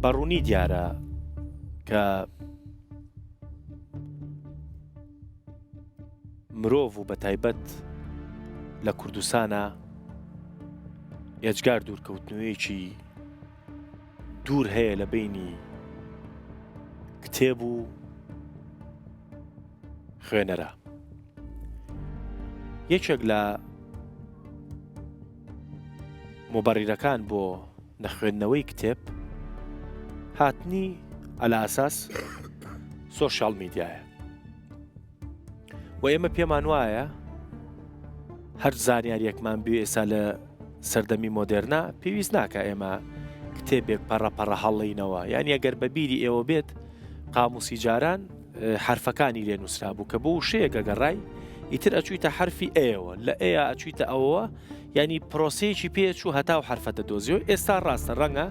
بە ڕوونی دیارە کە مرۆڤ و بەتایبەت لە کوردستانە ئێجگار دوورکەوتنەوەیەکی دوور هەیە لە بینی کتێب و خوێنەرە یەکێک لە موبەڕیرەکان بۆ نەخوێندنەوەی کتێب هاتنی ئەلاساس سۆشیال میدیایە و ئێمە پێمان وایە هەر زانیاریەکمان بێ ئێستا لە سەردەمی مۆدێرنا پێویست ناکە ئێمە کتێبێک پەڕە پەڕە هەڵینەوە یان ئەگەر بە بیری ئێوە بێت قاموسی جاران حرفەکانی لێ نووسرا بوو کە بۆ وشەیەک ئەگەڕای ئیتر ئەچوویتە حرفی ئەوە لە ئەیا ئەچوویتە ئەوەوە ینی پرۆسەیەکی پێچوو هەتا و حرفە دەدۆزیەوە ئێستا ڕاستە ڕەنگە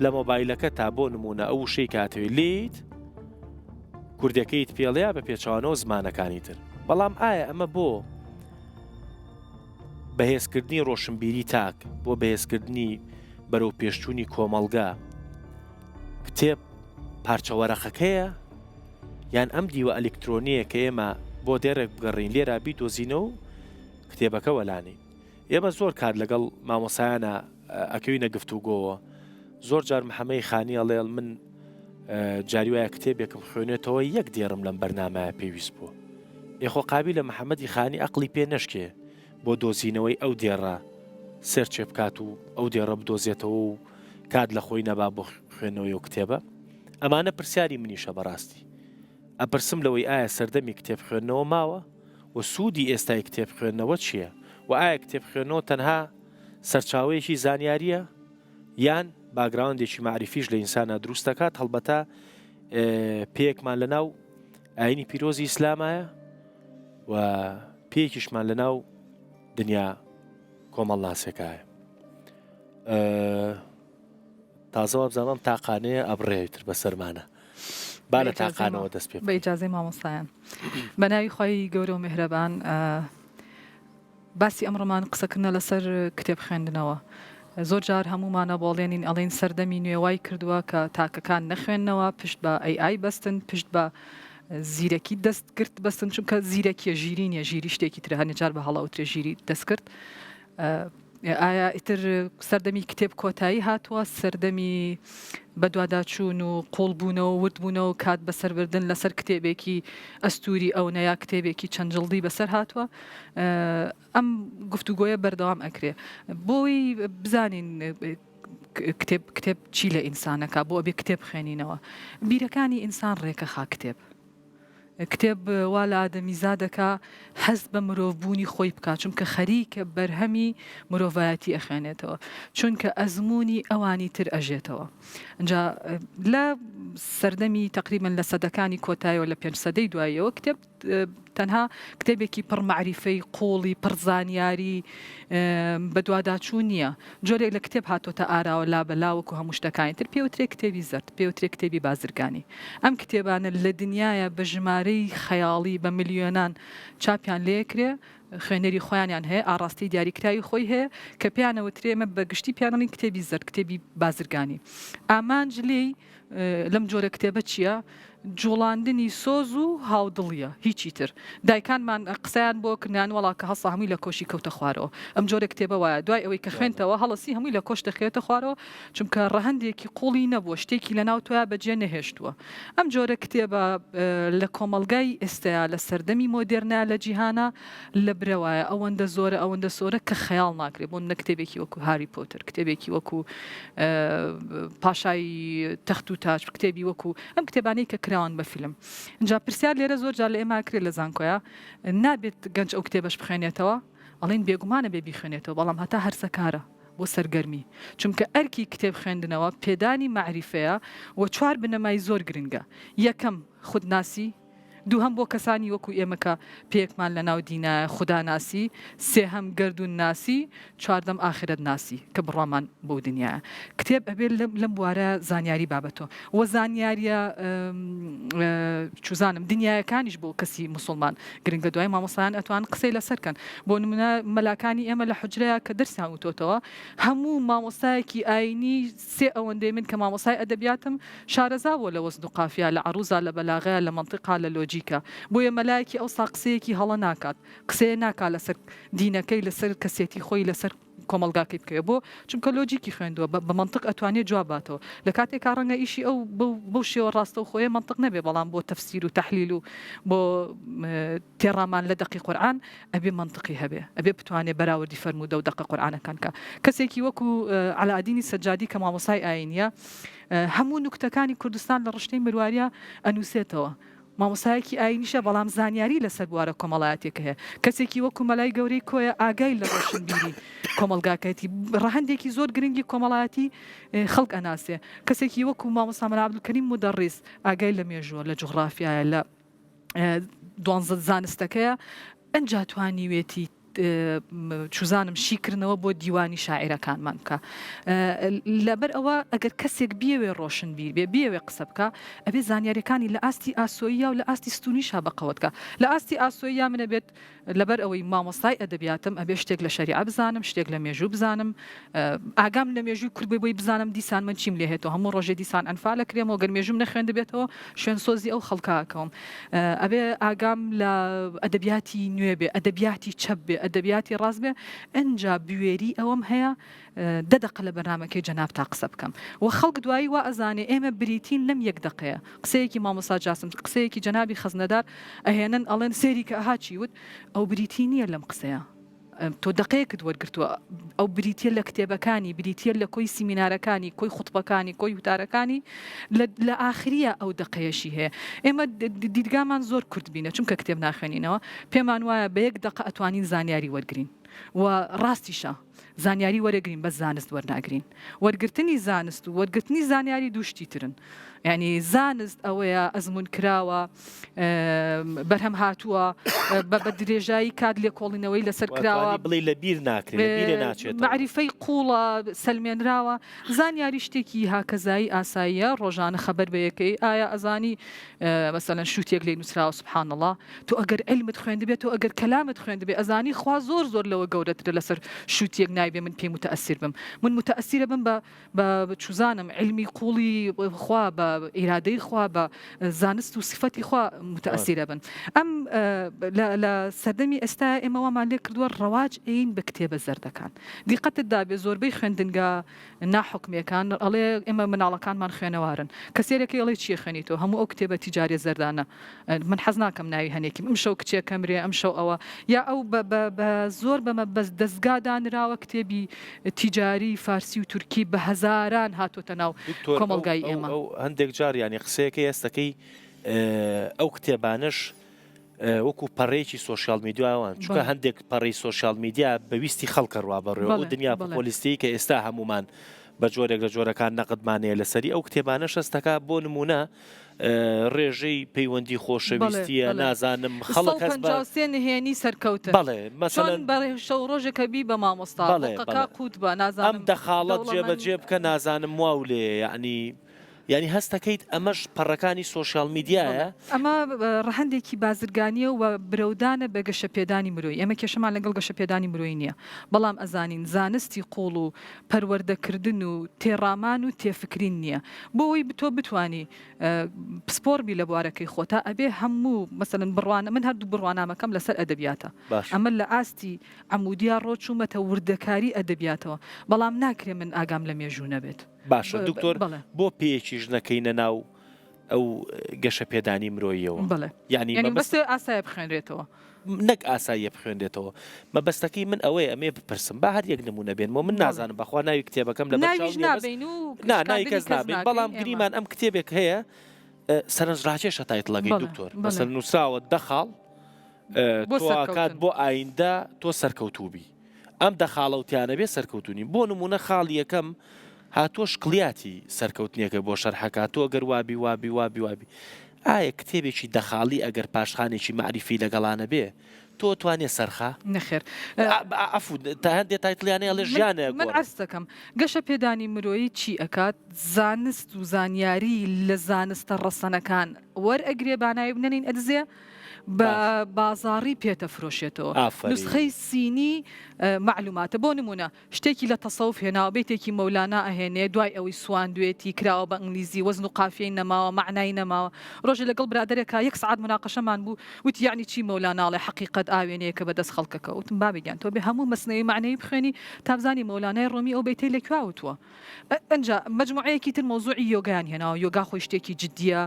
لە مۆبایلەکە تا بۆ نمونە ئەو وشەی کاتەوێ لیت کوردەکەیت پێڵیا بە پێچوانەوە زمانەکانی تر بەڵام ئایا ئەمە بۆ بەهێزکردنی ڕۆشنبیری تاک بۆ بەهێزکردنی بەرەو پێشچوونی کۆمەڵگە کتێب پارچە وەرەقەکەیە یان ئەم دیوە ئەلیکترۆنیە کە ئێمە بۆ دێڕێک بگەڕین لێرا بیدۆزینەوە و کتێبەکە وەلانین ئێمە زۆر کات لەگەڵ مامۆسایانە ئەکەوینە گفتوگۆوە زۆر جار محەمەی خانی ئەڵێ من جاری وایە کتێبێکم خوێنێتەوە یەک دێڕم لەم بەرنمایە پێویست بووە ئێخۆ قابیلە محەممەدی خانی ئەقلی پێ نەشکێ بۆ دۆزینەوەی ئەو دێڕە search ێ بکات و ئەو دێڕە بدۆزێتەوە و کات لە خۆی نەبا بۆ خوێندنەوەی ئەو کتێبە؟ ئەمانە پرسیاری منیشە بەڕاستی. ئەپرسم لەوەی ئایا سەردەمی کتێب خوێندنەوە ماوە و سوودی ئێستای کتێب خوێندنەوە چییە و ئایا کتێب خوێندنەوە تەنها سەرچاوەیەکی زانیارییە یان background ێکی مەعریفیش لە ئینسانا دروست دەکات هەڵبەتە پێیەکمان لەناو ئاینی پیرۆزی ئیسلامایە و پێیەکیشمان لەناو دنیا کۆمەڵناسەکایە تازە وابزانم ئەم تاقانەیە ئەبڕێتر بەسەرمانە با لە تاقانەوە دەست پێ بە ئیجازەی مامۆستایان بە ناوی خوای گەورە و میهرەبان باسی ئەمڕۆمان قسەکردنە لەسەر کتێب خوێندنەوە زۆر جار هەموومانە بۆڵێنین ئەڵێن سەردەمی نوێ وای کردووە کە تاکەکان نەخوێندنەوە پشت بە AI بەستن پشت بە زیرەکی دەستکرد بەستن چونکە زیرەکیە ژیری نیە ژیری شتێکی ترە هەنێ جار بە هەڵە ئەوترێ ژیری دەستکرد ئایا ئیتر سەردەمی کتێب کۆتایی هاتووە سەردەمی بەدواداچوون و قوڵبوونەوە وردبوونەوە کات بەسەربردن لەسەر کتێبێکی ئەستوری ئەونە یا کتێبێکی چەند جڵدی بەسەر هاتووە ئەم گفتوگۆیە بەردەوام ئەکرێ بۆی بزانین کتێب کتێب چی لە ئینسانەکە بۆ ئەبێ کتێب خوێنینەوە بیرەکانی ئینسان ڕێکەخا کتێب کتێب وا لە ئادەمیزاد دەکا هەست بە مرۆڤبوونی خۆی بکا چونکە خەریکە بەرهەمی مرۆڤایەتی ئەخوێنێتەوە چونکە ئەزموونی ئەوانی تر ئەژێتەوە ئینجا لە سەردەمی تەقریبەن لە سەدەکانی کۆتایەوە لە پێنج سەدەی دواییەوە کتێب تەنها کتێبێکی پڕ مەعریفەی قوڵی پڕ زانیاری بەدواداچوون نییە جۆرێک لە کتێب هاتۆتە ئاراوە لابەلا وەکو هەموو شتەکانی تر پێوترێ کتێبی زەرد پێوترێ کتێبی بازرگانی ئەم کتێبانە لە دنیایا بە ژمارەی خەیاڵی بە ملیۆنان چاپیان لێکرێ خوێنەری خۆیانیان هەیە ئاڕاستەی دیاریکراوی خۆی هەیە کە پێیان ئەوترێ ئێمە بە گشتی پێیان ئەڵێین کتێبی زەرد کتێبی بازرگانی ئامانج لێی لەم جۆرە کتێبە چییە؟ جوڵاندنی سۆز و هاودڵییە هیچی تر. دایکانمان قسەیان بۆ کردنیان وەڵا کە هەڵسا هەمووی لە کۆشی کەوتە خوارەوە. ئەم جۆرە کتێبە وایە دوای ئەوەی کە خوێندتەوە هەڵەسی هەمووی لە کۆش دەکەوێتە خوارەوە چونکە ڕەهەندێکی قوڵی نەبووە شتێکی لەناو تۆیا بەجێ نەهێشتووە. ئەم جۆرە کتێبە لە کۆمەڵگای ئێستەیا لە سەردەمی مۆدێرنا لە جیهانا لە برەوایە ئەوەندە زۆرە ئەوەندە سۆرە کە خەیاڵ ناکرێت بۆ نمونە کتێبێکی وەکو هاری پۆتەر کتێبێکی وەکو پاشای تەخت و تاج کتێبی وەکو ئەم کتێبانەی کە کراون بە فیلم اینجا پرسیار لێرە زۆر جار لە ئێمە کرێت لە زانکۆیا نابێت گەنج ئەو کتێبەش بخوێنێتەوە ئەڵێن بێگومانە بێ بیخوێنێتەوە بەڵام هەتا هەرزەکارە بۆ سەرگەرمی چونکە ئەرکی کتێب خوێندنەوە پێدانی مەعریفەیە و چوار بنەمای زۆر گرنگە یەکەم خودناسی. دووهەم بۆ کەسانی وەکو ئێمە کە پێیەکمان لە ناو دینایە خوداناسی، سێهەم گەردوون ناسی، چواردەم ئاخرەت ناسی کە بڕوامان بەو دنیایە. کتێب ئەبێ لەم بوارە زانیاری با بە تۆ وە زانیاریە چوزانم دنیایەکانیش بۆ کەسی موسوڵمان گرنگە دوای مامۆستایان ئەتوان قسەی لەسەر کەن بۆ نمونە مەلاکانی ئێمە لە حوجرەیا کە دەرسیان وتۆتەوە هەموو مامۆستایەکی ئاینی سێ ئەوەندەی من کە مامۆستای ئەدەبیاتم شارەزا بووە لە وەزن و قافیا، لە عەروزا، لە بەلاغەیا، لە مەنتیقا، لە لۆجیکا. بۆیە مەلایەکی ئەوسا قسەیەکی هەڵە ناکات. قسەیە ناکا لەسەر دینەکەی، لەسەر کەسێتی خۆی، لەسەر کۆمەڵگاکەی بکەوێ. بۆ؟ چونکە لۆجیکی خوێندووە، بە مەنتق ئەتوانێ جواب باتەوە. لە کاتێکا ڕەنگە ئیشی ئەو بەو شێوە ڕاستەوخۆیە مەنتق نەبێ، بەڵام بۆ تەفسیر و تەحلیل و بۆ تێڕامان لە دەقی قورئان ئەبێ مەنتقی هەبێ، ئەبێ بتوانێ بەراوردی فەرموودە و دەقە قورئانەکان بکا. کەسێکی وەکو عەلائەدینی سەجادی کە مامۆستای ئایینییە، هەموو نوکتەکانی کوردستان لە ڕشتەی مروارییا ئەنووسێتەوە. مامۆستایەکی ئایینیشە بەڵام زانیاری لەسەر بوارە کۆمەڵایەتییەکە هەیە. کەسێکی وەکو مەلای گەورەی کۆیە ئاگای لە ڕۆشنبیری کۆمەڵگاکەیەتی، ڕەهەندێکی زۆر گرنگی کۆمەڵایەتی خەڵک ئەناسێ. کەسێکی وەکو مامۆستا مەلا عەبدولکەریم مودەڕیس ئاگای لە مێژووە، لە جوغڕافیایە، لە. دوانزە زانستەکەیە ئەنجا توانیوێتی چوزانم شیکردنەوە بۆ دیوانی شاعیرەکانمان بکە لەبەر ئەوە ئەگەر کەسێک بیەوێ ڕۆشنبیر بێ بیەوێ قسە بکە ئەبێ زانیاریەکانی لە ئاستی ئاسۆیی و لە ئاستی ستونیشا بەقەوەت کە لە ئاستی ئاسۆیی منە بێت لەبەر ئەوەی مامۆستای ئەدەبیاتم ئەبێ شتێک لە شەریعە بزانم، شتێک لە مێژوو بزانم، ئاگام لە مێژووی کورد بێ بۆی بزانم دیسان من چیم لێ هێتەوە، هەموو ڕۆژێ دیسان ئەنفال ئەکرێمەوە، گەر مێژووم نەخوێندبێتەوە شوێن سۆزی ئەو خەڵکە ئەکەوم. ئەبێ ئاگام لە ئەدەبیاتی نوێ بێ، ئەدەبیاتی چەپ بێ، ئەدەبیاتی ڕاست بێ، ئنجا بوێری ئەوەم هەیە دە دەقە لە بەرنامەکەی جەنابتا قسە بکەم و خەڵک دوایی وا ئەزانێ ئێمە بریتین لەم یەک دەقەیە. قسەیەکی مامۆستا جاسم، قسەیەکی جەنابی خەزنەدار ئەهێنن ئەڵێن سەیری کە ئەها چی وت، ئەو بریتی نییە لەم قسەیە. تۆ دەقەیەکت وەرگرتووە، ئەو بریتییە لە کتێبەکانی، بریتییە لە کۆی سیمینارەکانی، کۆی خوتبەکانی، کۆی وتارەکانی، لە ئاخرییا ئەو دەقەیەشی هەیە. ئێمە دیدگامان زۆر کورتبینە، چونکە کتێب ناخوێنینەوە، پێمان وایە بە یەک دەقە ئەتوانین زانیاری وەرگرین و ڕاستیشە. زانیاری وەرەگرین بەس زانست وەرناگرین وەرگرتنی زانست و وەرگرتنی زانیاری دوو شتی ترن یعنی زانست ئەوەیە ئەزمون کراوە بەرهەم هاتووە بە بە درێژایی کات لێکۆڵینەوەی لەسەر کراوە بڵێ لە بیر ناکرێت لە بیرێ ناچێت مەعریفەی قوڵە سەلمێنراوە زانیاری شتێکی هاکەزایی ئاساییە ڕۆژانە خەبەر بە یەکەی ئایا ئەزانی مەسەلەن شوتیەک لێی نوسراوە سبحان اللە تۆ ئەگەر عیلمت خوێندبێ تۆ ئەگەر کەلامت خوێندبێ ئەزانی خوا زۆر زۆر لەوە گەورەترە لەسەر شوتیەک نایبێ من پێی متەئەسیر بم من متەئەسیرە بم بە بە چوزانم عیلمی قوڵی خوا بە ئیرادەی خوا بە زانست و سیفەتی خوا متەئەسیرە بن ئەم لە سەردەمی ئێستا ئێمە وامان لێ کردووە ڕەواج ئەین بە کتێبە زەردەکان دیقەتت دابێ زۆربەی خوێندنگا ناحوکمیەکان ئەڵێ ئێمە مناڵەکانمان خوێنەوارن کە سێرەکەی ئەڵێ چیە خوێنیتەوە هەموو ئەو کتێبە تیجاریە زەردانە من حەز ناکەم ناوی هەنێکیم ئەمشەو کچێکە مرێ ئەمشەو ئەوە یا ئەو بە بە بە زۆر بە مەبەست دەزگا دانراوە کتێبی تیجاری فارسی و تورکی بە هەزاران هاتۆتە ناو دکتۆر ئەو کۆمەڵگای ئەو ئێمە. ئەو هەندێک جار یانی قسەیەکەی هەستەکەی ئەو کتێبانەش وەکو پەڕەیەکی social media وان چونکە هەندێک پەڕەی social media بە ویستی خەڵکە ڕوا بەڕێوە ئەو دنیا پۆپۆلیستی کە ئێستا هەمومان بە جۆرێک لە جۆرەکان نەقدمان هەیە لەسەری ئەو کتێبانە شەستەکە بۆ نمونە ڕێژەی پەیوەندی خۆشەویستیە نازانم خەڵک هەست بە نهێنی سەرکەوتن بەڵێ مەسەلەن بەڕێ شەو ڕۆژێکە بی بە مامۆستا بەڵێ قوت بە نازانم ئەم دەخاڵەت جێبەجێ بکە نازانم واو لێ یعنی یانی هەست دەکەیت ئەمەش پەڕەکانی social media یە؟ ئەمە ڕەهەندێکی بازرگانییە و برەودانە بە گەشەپێدانی مرۆیی. ئێمە کێشەمان لەگەڵ گەشەپێدانی مرۆیی نییە، بەڵام ئەزانین زانستی قووڵ و پەروەردەکردن و تێڕامان و تێفکرین نییە. بۆ ئەوەی تۆ بتوانی پسپۆڕ بی لە بوارەکەی خۆتا ئەبێ هەموو مەسەلەن بڕوانە من هەردوو بڕوانامەکەم لەسەر ئەدەبیاتە. ئەمە لە ئاستی عەموودیا ڕۆچوومەتە وردەکاری ئەدەبیاتەوە، بەڵام ناکرێ من ئاگام لە مێژوو نەبێت. باشە دکتۆر بۆ پێیەکیش نەکەینە ناو ئەو گەشەپێدانی مرۆییەوە بەڵێ یعنی مەبەست ئاسایە بخوێنرێتەوە نەک ئاساییە بخوێنرێتەوە مەبەستەکەی من ئەوەیە ئەمێ بپرسم با هەر یەک نمونە بێنمەوە من نازانم بەخوا ناوی کتێبەکەم لە ناویش نابین و نا ناوی کەس نابین بەڵام گریمان ئەم کتێبێک هەیە سەرنجڕاکێشە title ەکەی دکتۆر مەسەل نووسراوە دە خاڵ تۆ بۆ ئایندە تۆ سەرکەوتوبی ئەم دە خاڵە و تیانەبێ سەرکەوتوو نیم. بۆ نموونە خاڵی یەکەم هاتووە شکڵیاتی سەرکەوتنێکە بۆ شەرحەکا تۆ گەر وابی وابی وابی وابی. ئایا کتێبێکی دەخاڵی ئەگەر پاشخانێکی مەعریفی لەگەڵا نەبێ تۆ توانێ سەرخا؟ نەخێر. عەفو تا هەندێ title یانەی ئەڵێ من ژیانە من گۆڕێ. عەرز دەکەم گەشە پێدانی مرۆیی چی ئەکات زانست و زانیاری لە زانستە ڕەسەنەکان وەرئەگرێ با ناوی بنەنین ئەدزێ بە باش. بازاڕی پێتەفرۆشێتەوە ئافەرین. نوسخەی سینی مەعلوماتە بۆ نمونە شتێکی لە تەسەوف هێناوە بەیتێکی مەولانا ئەهێنێ دوای ئەوەی سواندوێتی کراوە بە ئینگلیزی وەزن و قافیەی نەماوە مەعنای نەماوە ڕۆژێ لەگەڵ برادەرێکا یەک سەعات موناقەشەمان بوو وتی یەعنی چی مەولانا ئەڵێ حەقیقەت ئاوێنەیەکە بە دەست خەڵکەکەوە وتم بابە گیان تۆ بێ هەموو مەسنەوی مەعنەوی بخوێنی تا بزانی مەولانای ڕۆمی ئەو بەیتەی لە کوێ وتووە ئەنجا مەجموعەیەکی تر مەوزوعی یۆگایان هێناوە، یۆگا خۆی شتێکی جدییە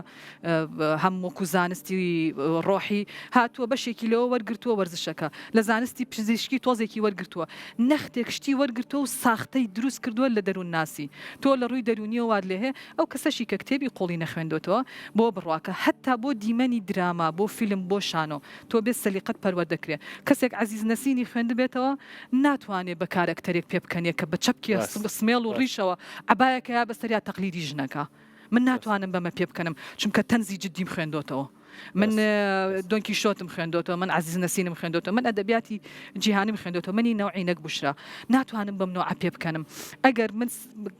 هەم وەکو زانستی ڕۆحی هاتووە بەشێکی لەوە وەرگرتووە وەرزشەکە لە زانستی پزیشکی تۆزێکی وەرگرتووە نەختێک شتی وەرگرتووە و ساختەی دروست کردووە لە دەروونناسی تۆ لە ڕووی دەروونیەوە وات لێ هەیە ئەو کەسەشی کە کتێبی قوڵی نەخوێندۆتەوە بۆ بڕواکە هەتا بۆ دیمەنی دراما بۆ فیلم بۆ شانۆ تۆ بێ سەلیقەت پەروەردە کرێ کەسێک عەزیز نەسینی خوێندبێتەوە ناتوانێ بە کارەکتەرێک پێ بکەنێ کە بە چەپکێ سمێڵ و ڕیشەوە عەبایەکەیا بەسەریا تەقلیدی ژنەکە من ناتوانم بەمە پێ بکەنم چونکە تەنزی جدیم خوێندۆتەوە من دۆن کیشۆتم خوێندۆتەوە من عەزیز نەسینم خوێندۆتەوە من ئەدەبیاتی جیهانیم خوێندۆتەوە منی نەوعی نەک بوشرا ناتوانم بەم نەوعە پێ بکەنم ئەگەر من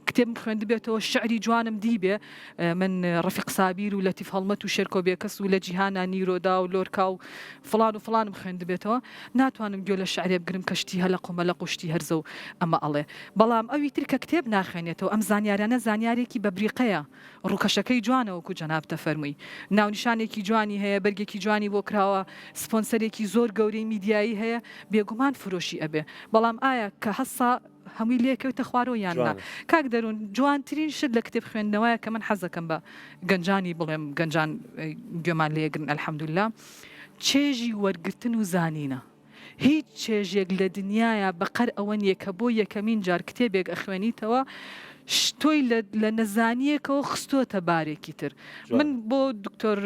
کتێبم خوێندبێتەوە شعری جوانم دیبێ من ڕەفیق سابیر و لەتیف هەڵمەت و شێرکۆ بێکەس و لە جیهانا نیرۆدا و لۆرکا و فڵان و فڵانم خوێندبێتەوە ناتوانم گوێ لە شعرێ بگرم کە شتی هەلەق و مەلەق و شتی هەرزە و ئەمە ئەڵێ بەڵام ئەوی تر کە کتێب ناخوێنێتەوە ئەم زانیارانە زانیارێکی بە بریقەیە ڕووکەشەکەی جوانە وەکو جەنابتە فەرمووی ناونیشانێکی جوانی هەیە بەرگێکی جوانی بۆ کراوە سپۆنسەرێکی زۆر گەورەی میدیایی هەیە بێگومان فرۆشی ئەبێ بەڵام ئایا کە هەسا هەمووی لێ کەوتە خوارەوە یان نا؟ کاک دەروون جوانترین شت لە کتێب خوێندنەوەیە کە من حەزەکەم بە گەنجانی بڵێم گەنجان گوێمان لێگرن الحمدللە چێژی وەرگرتن و زانینە هیچ چێژێک لە دنیایا بەقەر ئەوە نییە کە بۆ یەکەمین جار کتێبێک ئەخوێنیتەوە تۆی لە نەزانییەکەوە خستۆتە بارێکی تر من بۆ دکتۆر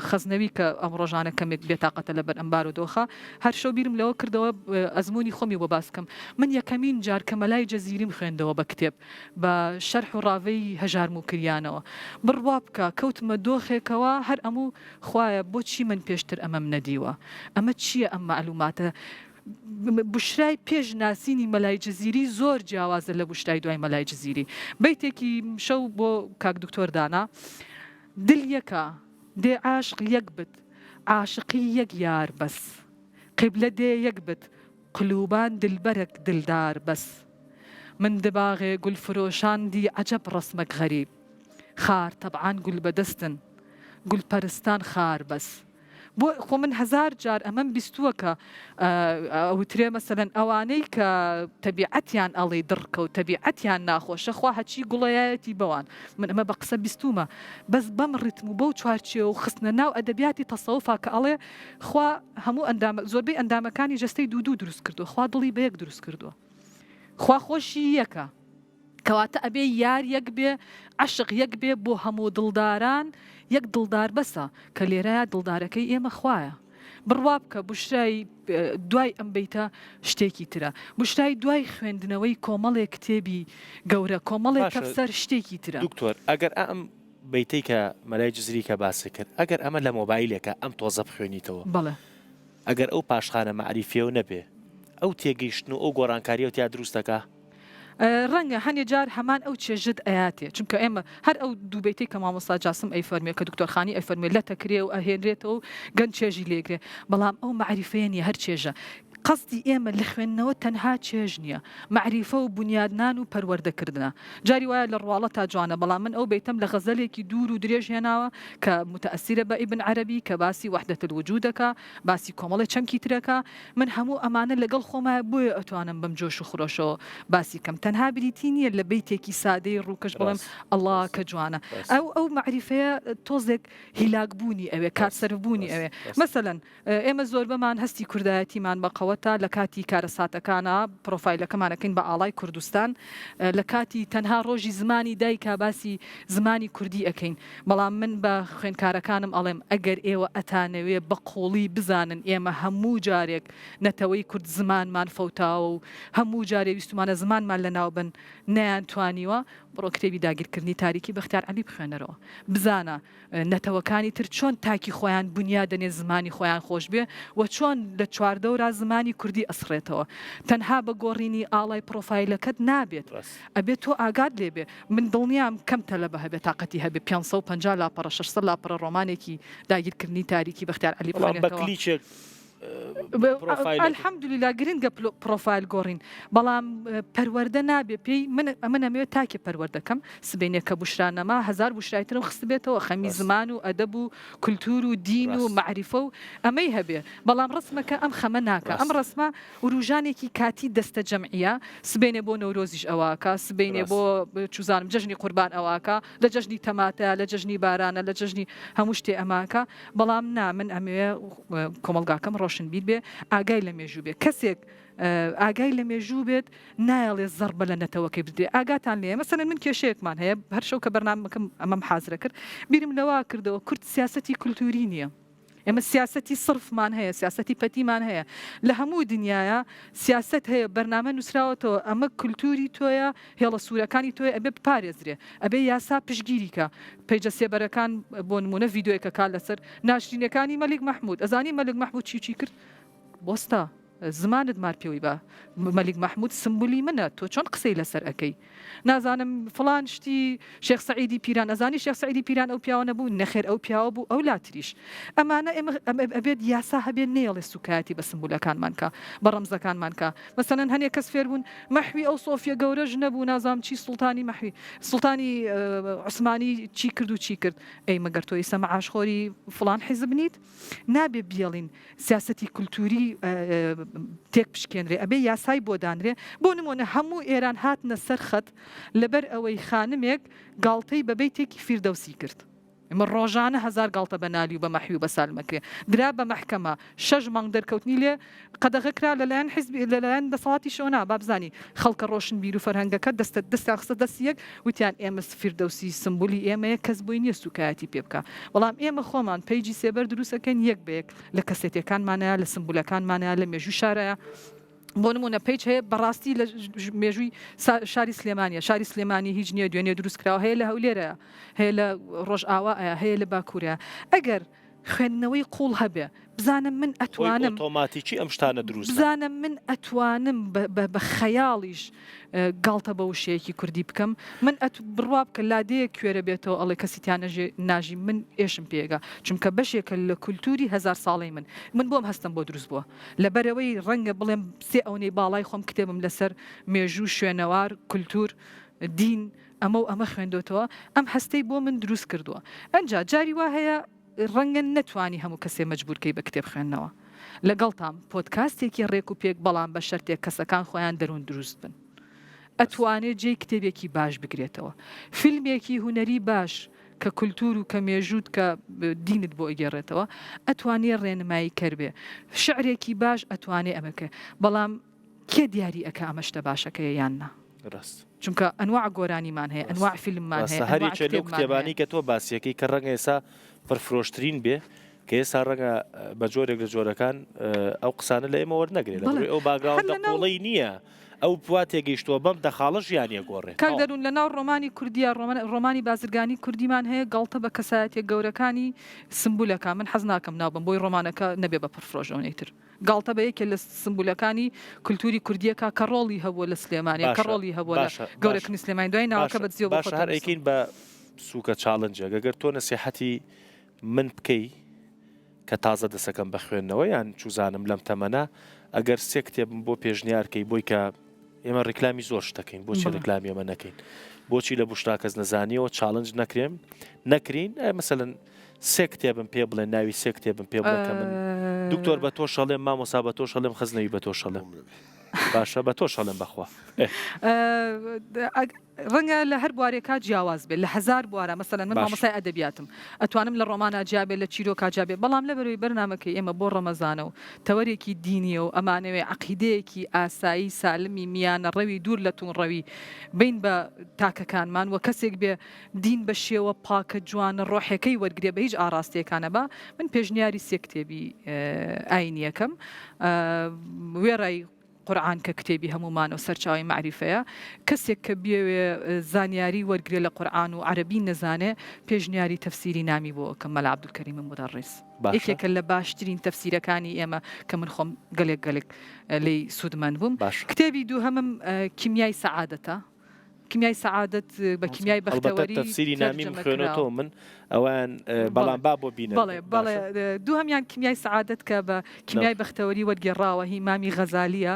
خەزنەوی کە ئەم ڕۆژانە کەمێک بێتاقەتە لەبەر ئەم بارودۆخە هەر شەو بیرم لەوە کردەوە ئەزموونی خۆمی بۆ باس کەم من یەکەمین جار کە مەلای جەزیریم خوێندەوە بە کتێب بە شەرح و ڕاڤەی هەژار موکریانەوە بڕوا بکە کەوتمە دۆخێکەوە هەر ئەموو خوایە بۆچی من پێشتر ئەمەم نەدیوە ئەمە چییە ئەم مەعلوماتە بوشرای پێش ناسینی مەلای جزیری زۆر جیاوازە لە بوشرای دوای مەلای جزیری بەیتێکی شەو بۆ کاک دکتۆر دانا دل یەکە دێ عاشق یەک بت عاشقی یەک یار بەس قیبلە دێ یەک بت قلوبان دلبەرەک دلدار بەس من دباغێ گول فرۆشان دی عەجەب ڕەسمەک غەریب خار تەبعان گول بەدەستن گول پەرستان خار بەس بۆ خۆ من هەزار جار ئەمەم بیستووە کە ئەوترێ مەسەلەن ئەوانەی کە تەبیعەتیان ئەڵێی دڕکە و تەبیعەتیان ناخۆشە خوا هەرچی گوڵەیەتی بەوان من ئەمە بە قسە بیستوومە بەس بەم ڕیتم و بەو چوارچێوە و خستنە ناو ئەدەبیاتی تەسەوفا کە ئەڵێ خوا هەموو ئەندامە زۆربەی ئەندامەکانی جەستەی دوو دوو دروست کردووە خوا دڵی بە یەک دروست کردووە خوا خۆشی یەکە کەواتە ئەبێ یار یەک بێ عەشق یەک بێ بۆ هەموو دڵداران یەک دڵدار بەسە کە لێرەیا دڵدارەکەی ئێمە خوایە بڕوا بکە بوشرای دوای ئەم بەیتە شتێکی ترە بوشرای دوای خوێندنەوەی کۆمەڵێ کتێبی گەورە کۆمەڵێ باشە تەفسەر شتێکی ترە. دکتۆر ئەگەر ئەم بەیتەی کە مەلای جزری کە باست کرد ئەگەر ئەمە لە مۆبایلێکا ئەم تۆزە بخوێنیتەوە بەڵێ. ئەگەر ئەو پاشخانە مەعریفیەو نەبێ ئەو تێگەیشتن و ئەو گۆڕانکاریەو تیا دروست دەکا؟ ڕەنگە هەنێ جار هەمان ئەو چێژەت ئەیاتێ چونکە ئێمە هەر ئەو دوو بەیتەی کە مامۆستا جاسم ئەیفەرموێ کە دکتۆر خانی ئەیفەرموێ لەتەکرێ و ئەهێنرێتەوە و گەنج چێژی لێگرێ بەڵام ئەو مەعریفەیە نیە هەر چێژە قەسدی ئێمە لە خوێندنەوە تەنها چێژ نیە مەعریفە و بونیادنان و پەروەردە کردنە جاری وایە لە ڕواڵەتا جوانە بەڵام من ئەو بەیتەم لە غەزەلێکی دوور و درێژ هێناوە کە متەئەسیرە بە ئیبن عەرەبی کە باسی وحدە الوجود ئەکا باسی کۆمەڵێ چەمکی ترەکا من هەموو ئەمانە لەگەڵ خۆمایە بۆیە ئەتوانم بەم جۆش و خرۆشەوە باسی کەم تەنها بریتی نییە لە بەیتێکی سادەی ڕووکەش بڵێم ڕاست ئەڵا ڕاست کە جوانە ڕاست ئەو ئەو مەعریفەیە تۆزێک هیلاک بوونی ئەوێ کات ڕاست سەرف بوونی ڕاست ئەوێ ڕاست. مەسەلەن ئێمە زۆربەمان هەستی کوردایەتیمان بە قەوەت. ئەوەتا لە کاتی کارەساتەکانا پرۆفایلەکەمان ئەکەین بە ئاڵای کوردستان لە کاتی تەنها ڕۆژی زمانی دایکا باسی زمانی کوردی ئەکەین بەڵام من بە خوێندکارەکانم ئەڵێم ئەگەر ئێوە ئەتانەوێ بە قوڵی بزانن ئێمە هەموو جارێک نەتەوەی کورد زمانمان فەوتاوە و هەموو جارێ ویستومانە زمانمان لەناو بەن نەیانتوانیوە بڕۆ کتێبی داگیرکردنی تاریکی بەختیار عەلی بخوێنەرەوە بزانە نەتەوەکانی تر چۆن تاکی خۆیان بونیا دەنێ زمانی خۆیان خۆش بێ و چۆن لە چواردەورا زمانی کوردی ئەسڕێتەوە تەنها بە گۆڕینی ئاڵای پڕۆفایلەکەت نابێت ئەبێ تۆ ئاگات لێ بێ من دڵنیام کەم تەلەبە هەبێ تاقەتی هەبێ 550 لاپەڕە 600 لاپەڕە ڕۆمانێکی داگیرکردنی تاریکی بەختیار عەلی بەڵام بە بخوێنێتەوە. کلیچێک پرۆفایلێک. الحمدللە گرنگە پرۆفایل گۆڕین بەڵام پەروەردە نابێ پێی من ئەمن ئەمەوێت تاکێ پەروەردەکەم سبەینێ کە بوشرا نەما هەزار بوشرای ترم خستبێتەوە خەمی زمان و ئەدەب و کولتور و دین و مەعریفە و ئەمەی هەبێ بەڵام ڕەسمەکە ئەم خەمە ناکا ئەم ڕەسمە وروژانێکی کاتی دەستە جەمعیە سبەینێ بۆ نەورۆزیش ئەوەکا سبەینێ بۆ چوزانم جەژنی قوربان ئەوەکا لە جەژنی تەماتە لە جەژنی بارانە لە جەژنی هەموو شتێ ئەماکا بەڵام نا من ئەمەوێ کۆمەڵگاکەم ڕۆشنبیر بێ ئاگای لە مێژوو بێ کەسێک ئاگای لە مێژوو بێت نایەڵێ زەڕبە لە نەتەوەکەی بدرێ ئاگاتان لێیە مەسەلەن من کێشەیەکمان هەیە هەر شەو کە بەرنامەکەم ئەمەم حازرە کرد بیرم لەوە کردەوە کورد سیاسەتی کولتوری نییە ئێمە سیاسەتی سڕفمان هەیە سیاسەتی پەتیمان هەیە لە هەموو دنیاە سیاسەت هەیە بەرنامە نووسراوەتەوە ئەمە کولتوری تۆیە هێڵە سوورەکانی تۆیە ئەبێ بپارێزرێ ئەبێ یاسا پشتگیری کا پەیجە سێبەرەکان بۆ نموونە ڤیدیۆیەک ئەکا لەسەر ناشرینیەکانی مەلیک مەحموود ئەزانی مەلیک مەحموود چی چی کرد وەستا زمانت مار پێوەی بە مەلیک مەحموود سمبولی منە تۆ چۆن قسەی لەسەر ئەکەی نازانم فڵان شتی شێخ سەعیدی پیران ئەزانی شێخ سەعیدی پیران ئەو پیاوە نەبوو نەخێر ئەو پیاوە بوو ئەو لاتریش ئەمانە ئێمە ئەبێت یاسا هەبێت نەیەڵێ سوکایەتی بە سمبولەکانمان کا بە ڕەمزەکانمان کا مەسەلەن هەنێ کەس فێر بوون مەحوی ئەو سۆفیە گەورەش نەبوو نازانم چی سوڵتانی مەحوی سوڵتانی عوسمانی چی کرد و چی کرد ئەی مەگەر تۆ ئیسە مەعاشخۆری فڵان حیزب نیت نابێ بیەڵین سیاسەتی کولتوری تێک بشکێنرێ ئەبێ یاسای بۆ دانرێ بۆ نمۆنە هەموو ئێران هاتنە سەر خەت لەبەر ئەوەی خانمێک گاڵتەی بە بەیتێکی فیردەوسی کرد. ئێمە ڕۆژانە هەزار گاڵتە بە نالی و بە مەحوی و بە سالم ئەکرێ. درا بە مەحکەمە، شەش مانگ دەرکەوتنی لێ قەدەغە کرا لە لایەن حیزبی لە لایەن دەسەڵاتیشەوە نا، با بزانی خەڵکە ڕۆشنبیر و فەرهەنگەکە دەستە دەستیان خستە دەستی یەک وتیان ئێمە فیردەوسی سمبولی ئێمەیە کەس بۆی نییە سووکایەتی پێ بکا. بەڵام ئێمە خۆمان پەیجی سێبەر دروست ئەکەین یەک بە یەک لە کەسێتیەکانمانایە، لە سمبولەکانمانایە، لە مێژووی شارایە. بۆ نمونە page هەیە بەڕاستی لە مێژووی شاری سلێمانە شاری سلێمانی هیچ نییە دوێنێ دروست کراوە هەیە لە هەولێرە هەیە لە ڕۆژئاوا هەیە لە باکوورە ئەگەر خوێندنەوەی قوڵ هەبێ بزانم من ئەتوانم ئۆتۆماتیکی ئەم شتانە دروست بزانم من ئەتوانم بە خەیاڵیش گاڵتە بە وشەیەکی کوردی بکەم من ئەت بڕوا بکە لادێیەک کوێرە بێتەوە ئەڵێ کەسی تیا نەژێ ناژی من ئێشم پێگا چونکە بەشێکە لە کولتوری هەزار ساڵەی من من بۆم هەستم بۆ دروست بووە لەبەرئەوەی ڕەنگە بڵێم سێ ئەونەی باڵای خۆم کتێبم لەسەر مێژوو، شوێنەوار، کولتوور، دین، ئەمە و ئەمە خوێندۆتەوە، ئەم هەستەی بۆ من دروست کردووە. ئەنجا جاری وا هەیە ڕەنگە نەتوانی هەموو کەسێ مەجبوور کەی بە کتێب خوێندنەوە. لەگەڵتام، پۆدکاستێکی ڕێک و پێک بەڵام بە شەرتێک کەسەکان خۆیان دەروون دروست بن. ئەتوانێ جێی کتێبێکی باش بگرێتەوە. فیلمێکی هونەری باش کە کولتوور و کە مێژووت کە دینت بۆ ئەگێڕێتەوە ئەتوانێ ڕێنمایی کەر بێ. شعرێکی باش ئەتوانێ ئەمە بکەێ. بەڵام کێ دیاری ئەکا ئەمە شتە باشەکەیە یان نا؟ ڕاست. چونکە ئەنواع گۆرانیمان هەیە، ئەنواع فیلممان هەیە، ڕاستە هەر ئەنواع یەکێ لەو کتێبمان هەیە. کتێبانەی کە تۆ باسیەکەی کە ڕەنگە ئێستا پڕفرۆشترین بێ کە ئێستا ڕەنگە بە جۆرێک لە جۆرەکان ئەو قسانە لە ئێمە وەرنەگرێ لە بەڵێ بڕی ئەو هەر background ە لە ناو قووڵەی نییە ئەو وا تێگەیشتووە بەم دە خاڵە ژیانی ئەگۆڕێ. کاک تەواو. دەروون لە ناو ڕۆمانی کوردییا ڕۆمان ڕۆمانی بازرگانی کوردیمان هەیە گاڵتە بە کەسایەتیە گەورەکانی سمبولەکا من حەز ناکەم ناو بەم بۆی ڕۆمانەکە نەبێ بە پڕفرۆش ئەونەی تر گاڵتە بە یەکێ لە سمبولەکانی کولتوری کوردیەکا کە ڕۆڵی هەبووە لە سلێمانیا کە باشە ڕۆڵی هەبووە لە باشە باشە گەورەکردنی سلێمانی دوای ناوەکە باشە بە دزیەوە بۆ باشە خۆتان هەر نووسم. ئەیکەین بە سووکە challenge ێک ئەگەر تۆ نەسیحەتی من بکەی کە تازە دەسەکەم بە خوێندنەوە یان چوزانم لەم تەمەنە ئەگەر سێ کتێبم بۆ پێشنیار کەی بۆی کە ئێمە ڕیکلامی زۆر شتەکەین بۆچی ڕیکلامی ئەمە نەکەین بۆچی لە بوشرا کەس نەزانیەوە challenge نەکرێم نەکرین مەسەلەن سێ کتێبم پێ بڵێ ناوی سێ کتێبم پێ بڵێ کە من دکتۆر بە تۆ شەڵێم مامۆسا بە تۆ شەڵێم خزنەوی بە تۆ شەڵێم. باشە بە تۆش ئەڵێم بەخوا. ڕەنگە لە هەر بوارێکا جیاواز بێت لە هەزار بوارا مەسەلەن من مامۆستای ئەدەبیاتم ئەتوانم لە ڕۆمانا جیا بێت لە چیرۆکا جیا بێت بەڵام لەبەرەوەی بەرنامەکەی ئێمە بۆ ڕەمەزانە و تەوەرێکی دینیە و ئەمانەوێ عەقیدەیەکی ئاسایی سالمی میانەڕەوی دوور لە توندڕەوی بەین بە تاکەکانمان و کەسێک بێ دین بە شێوە پاکە جوانە ڕۆحێکەی وەرگرێ بە هیچ ئاڕاستەیەکا نەبا من پێشنیاری سێ کتێبی ئاینیەکەم وێڕای قورعان کە کتێبی هەموومانە و سەرچاوەی مەعریفەیە، کەسێک کە بیەوێ زانیاری وەرگرێ لە قورعان و عەرەبی نەزانێ پێشنیاری تەفسیری نامی بۆ ئەکەم مەلا عەبدولکەریم مودەڕیس باشە. یەکێکە لە باشترین تەفسیرەکانی ئێمە کە من خۆم گەلێک گەلێک لێی سوودمەند بووم. باشە. کتێبی دووهەمم کیمیای سەعادەتە. کیمیای سەعادەت بە کیمیای هەڵبەتە بەختەوەری تەفسیری نامیم تەرجەمە خوێنۆتەوە کراوە. من ئەوان بەڵام با بۆ بینەر بەڵێ بێت بەڵێ باشە. دووهەمیان کیمیای سەعادەت کە بە کیمیای بەختەوەری وەرگێڕراوە هی مامی غەزالییە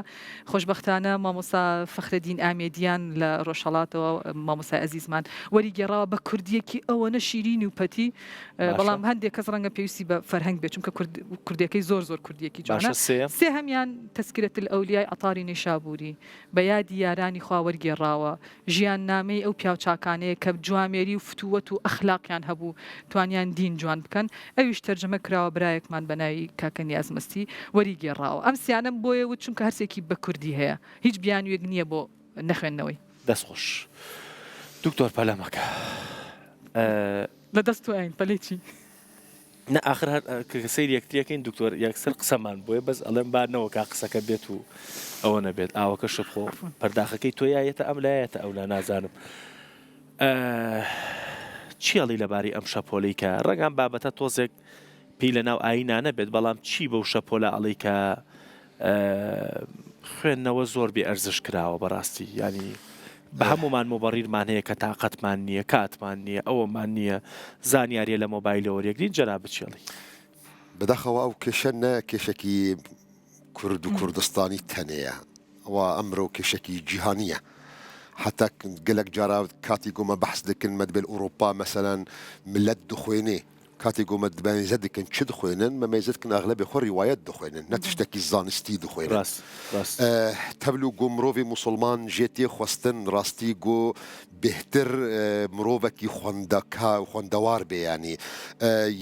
خۆشبەختانە مامۆستا فەخرەدین ئامێدیان لە ڕۆژهەڵاتەوە مامۆستای ئەزیزمان وەریگێڕاوە بە کوردییەکی ئەوەنە شیرین و پەتی باشە. بەڵام هەندێک کەس ڕەنگە پێویستی بە فەرهەنگ بێت چونکە کورد کوردیەکەی زۆر زۆر کوردییەکی جوانە باشە سێیەم؟ سێهەمیان تذکرە الاولیای عەتاری نیشابووری بە یادی یارانی خوا وەرگێڕاوە، ژیاننامەی ئەو پیاوچاکانەیە کە جوامێری و فتووەت و ئەخلاقیان هەبوو توانیان دین جوان بکەن، ئەویش تەرجەمە کراوە برایەکمان بە ناوی کاکە نیاز مەستی وەریگێڕاوە. ئەم سیانەم بۆیە وت چونکە هەرسێکی بە کوردی هەیە هیچ بیانوویەک نییە بۆ نەخوێندنەوەی. دەست خۆش دکتۆر پەلە مەکە. لە دەست تۆین پەلەی چی؟ نا ئاخر هەر کە سەیری یەکتریەکەین دکتۆر یەکسەر قسەمان بۆیە بەس ئەڵێم با نەوەکا قسەکە بێت و ئەوە نەبێت ئاوەکە شبخۆ پەرداخەکەی تۆ یا یەتە ئەم لایەتە ئەو لا نازانم چی ئەڵی لەبارەی ئەم شەپۆلەی کە ڕەنگان بابەتە تۆزێک پێی لە ناو ئایینا نەبێت بەڵام چی بەو شەپۆلە ئەڵی کە خوێندنەوە زۆر بێ ئەرزش کراوە بەڕاستی یانی بە هەمومان موبەڕیرمان هەیە کە تاقەتمان نییە کاتمان نییە ئەوەمان نییە زانیاریە لە مۆبایلەوە وەریەگرین جەنابت چێڵی. بەداخەوە ئەو کێشە نە کێشەکی کورد و کوردستانی تەنێیە ئەوە ئەمرۆ کێشەکی جیهانیە حتا گەلەک جارا کاتی گۆمە بەحس دکن مەدبێل ئوروپا مەسەلەن ملت دخوێنێ کاتێ گۆ مە مەیزە دکن چ دخوێنن؟ مە مەیزە دکن ئەغلەبێ خۆ ڕیوایەت دخوێنن نە تشتەکی زانستی دخوێنن. ڕاست ڕاست. تەبلو گۆ مرۆڤێ موسوڵمان ژێ تێ خوەستن ڕاستی گۆ بێهتر مرۆڤەکی خوەندەکا خوەندەوار بێ یانی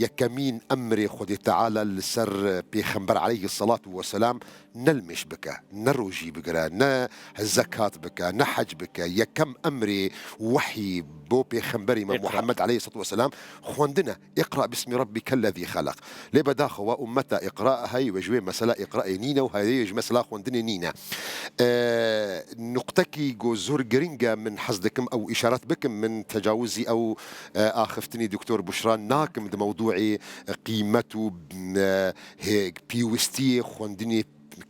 یەکەمین ئەمرێ خودێ تەعالا لسەر پێخەمبەر عەلەیهی سەڵات وەسەلام نە لمێژ بکە، نە ڕۆژی بگرە، نە زەکات بکە، نە حەج بکە، یەکەم ئەمرێ وەحی بۆ پێخەمبەری مە اقرا. محمد علیە الصلوە والسلام خوەندنە، اقرا باسم ربک الذی خلق، لێ بەداخەوە ئوممەتە اقرا هەی وە ژوێ مەسەلە اقرا نینە و هەیەش مەسەلا خوەندنێ نینە. نوقتەکی گۆ زۆر گرنگە من حەز دکم ئەو ئیشارەت بکم من تەجاوزی ئەو ئاخفتنی دکتۆر بوشرا ناکم د مەودوعی قیمەت و هێک پیوستیێ خوەندنێ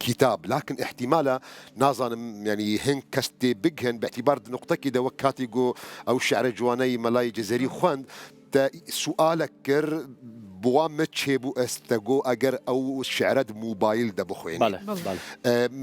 کیتاب لاکن ئیحتیمالە نازانم یانی هێنک کەس تێ بگهن بە ئیعتیبار د نوقتەکی دە وەک کاتی گۆ ئەو شعرە جوانەی مەلای جزەری خوەند تە سوئالەک کر بوا مە چێ بوو ئەس تە گۆ ئەگەر ئەو شعرە د موبایل دە بخوێنی بەڵێ بەڵێ.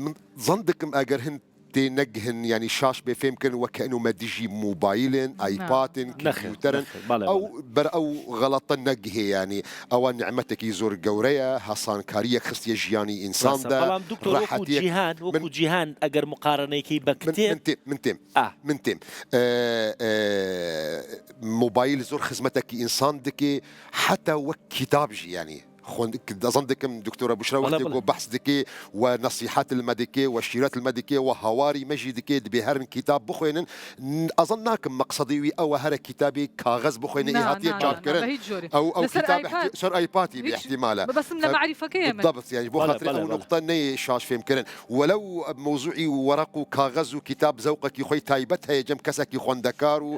من زەن دکم ئەگەر هن تێ نەگهن یانی شاش بێ فێم کردن وە کەئنو مە دژی موبایلن ئایپاتن نەخێر کمپیوتەرن نەخێر بەڵێ ئەو بەڵێ. بەر ئەو غەڵەتە نەگهێ یانی ئەوە نیعمەتێکی زۆر گەورەیە هاسانکاریەک خستیە ژیانی ئینسان ڕاستە دە بەڵام دکتۆر وەکو ڕەحەتیەک جیهان من وەکو جیهان ئەگەر مقارەنەی کەی بە من کتێب من تێم من تێم ئا. من تێم مۆبایل زۆر خزمەتەکی ئینسان دکێ حەتا وەک کیتاب ژی یانی خوند دەزەن دکم دکتۆرە بوشرا بەڵێ وەختێ بەڵێ. گۆ بەحس دکێ و نەسیحەت لمە دکێ و شیرەت لمە دکێ و هاواری مەژی دکێ دبێ هەرن کیتاب بخوێنن ئەزەن ناکم مەقسەدی وی ئەوە هەرە کیتابی کاغەز بخوێنێ ئی نا هاتیە نا چاپ نا نا کردن بە هیچ جۆرێ ئەو ئەو لەسەر کیتاب ئایپاد سەر ئایپاتی بێ هیچ احتیمالە مەبەستم لە مەعریفەکەیە من. بالضبط یانی بۆ بەڵێ خاتری بەڵێ ئەو بەڵێ. نوقتە نەیێ شاش فێم کردن وەلەو مەوزوعی وەرەق و کاغەز و کیتاب زەوقەکی خۆی تایبەت هەیە جەم کەسەکی خوەندەکار و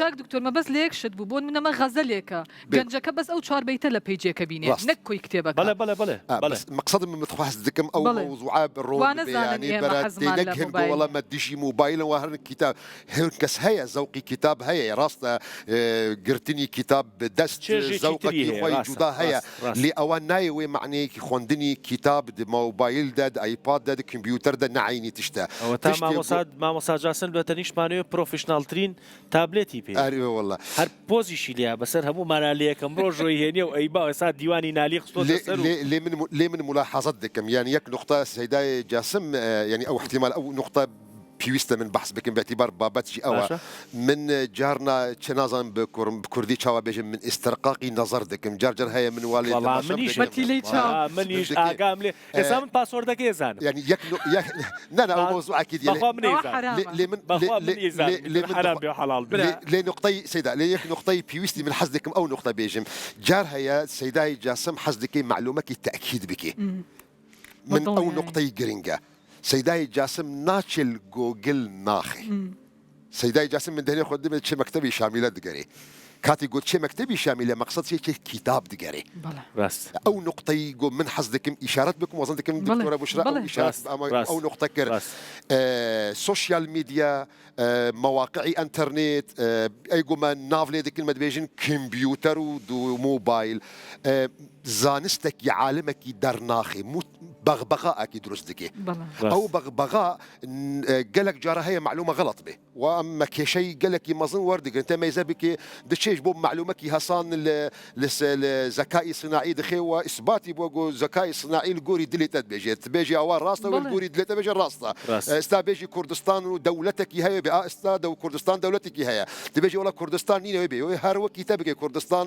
کاک دکتۆر مەبەست لە یەک شت بوو بۆ نمونە مە غەزەلێکە گەنجەکە بەس ئەو چوار بەیتە لە page ێکە بینێ ڕاست. نەک کۆی کتێبەکە. بەڵێ بەڵێ بەڵێ ئا بەڵێ. بەس مەقسەدم من خواست دکم ئەو بەڵێ مەوزوعە ڕۆن وا ببێ نەزانن یانی ئێمە بەرە حەزمان لە تێنەگهن گۆ مۆبایل وەڵا مە دژی مۆبایلن وە هەرن کیتاب هەر کەس هەیە زەوقی کیتاب هەیە ڕاستە گرتنی کیتاب بە دەست چێژێکی تری زەوقەکی هەیە خۆی ڕاستە جودا هەیە ڕاست ڕاست. لێ ئەوە نایێ وێ مەعنەیەکی خوەندنی کیتاب د مۆبایل دە د ئایپاد دە د کمپیوتەر دە نەعەینی تشتە ئەوەتا تشتێ گۆ مامۆسا مامۆسا جاسم لە تەنیشتمانەوێ پرۆفیشناڵترین تابلێتی پێیە ئەرێ وەڵا. هەر پۆزیشی لێیا بەسەر هەموومانا لێ یەکەم ڕۆژ ڕۆی هێنیە و ئەیبا ئێستا دیوانی نالی. لالی خستۆتە سەر و. لێ من لێ من ملاحەزەت دکەم یانی یەک نوقتە سەیدای جاسم یانی ئەو احتیمال ئەو نوقتە پیویستە من بەحس بکەم باعتبار بابەت ژی ئەوە باشە. من جارنا چ نازانم بە کورم بە کوردی چاوا بێژم من ئیسترقاقی نەزەر دکەم جار جار هەیە من وا لێ وەڵا تەماشام منیش دکەم مەتیلەی چاو. وەڵا منیش من دکێ ئاگام لێ ئێستا من پاسۆردەکەی ئەزانم. یانی یەک نو یەک نا نا ئەو پا مەوزوعەکی دیە لێ بەخوا من ئەوە ئەیزانم. لێ حەرامە. لێ من لێ بەخوا لێ من ئەیزانم لێ لێ ئیتر من حەرام دخوا بێ و حەڵاڵ بێ. لێ برا. لێ نوقتەی سەیدا لێ یەک نوقتەی پیویستی من حەز دکم ئەو نوقتە بێژم جار هەیە سەیدای جاسم حەز دکەی مەعلومەکی تەئکید بکی بە من ئەو دڵنیایی. نوقتەی گرنگە سەیدای جاسم ناچێ گۆگل ناخێ سەیدای جاسم من دەنێ خۆ دبێ چێ مەکتەبی شامیلە دگەرێ کاتی گۆ چێ مەکتەبی شامیلە مەقسەد چێ چێ کیتاب دگەرێ بەڵێ. ڕاست. ئەو نوقتەی گۆ من حەز دکم ئیشارەت بکم وەزن دکم بەڵێ دکتۆرە بوشرا ئەو بەڵێ. ئیشارەت ڕاست ئەمە ڕاست ئەو نوقتە کرد ڕاست. سۆشیال میدیا مواقعی ئەنتەرنێت ئەی گۆ مە ناڤ لێ دکن مە دبێژن کمبیوتەر و موبایل زانستەکی عالمەکی دەرناخێ بەغبەغائەکی دروست دکێ ئەو بەغبەغا گەلەک جارە هەیە مەعلومە غەڵەت بێ و ئەمە کێشەی گەلەکی مەزن وەردگرن تە مەیزە بکێ دچێش بۆ مەعلومەکی هەسان لە زەکای سناعی دخێ و ئیسباتی بۆ گۆ زەکای سناعی لە گۆری دلی تە دبێژێت بێژی ئەوە ڕاستە و گۆری دلێتە بێژە ڕاستە ئێستا بێژی کوردستان و دەولەتێکی هەیە بێ ئێستا دەو کوردستان دەولەتێکی هەیە دبێژی وڵا کوردستان نینەوە بێ هەر وەکی تە بکێ کوردستان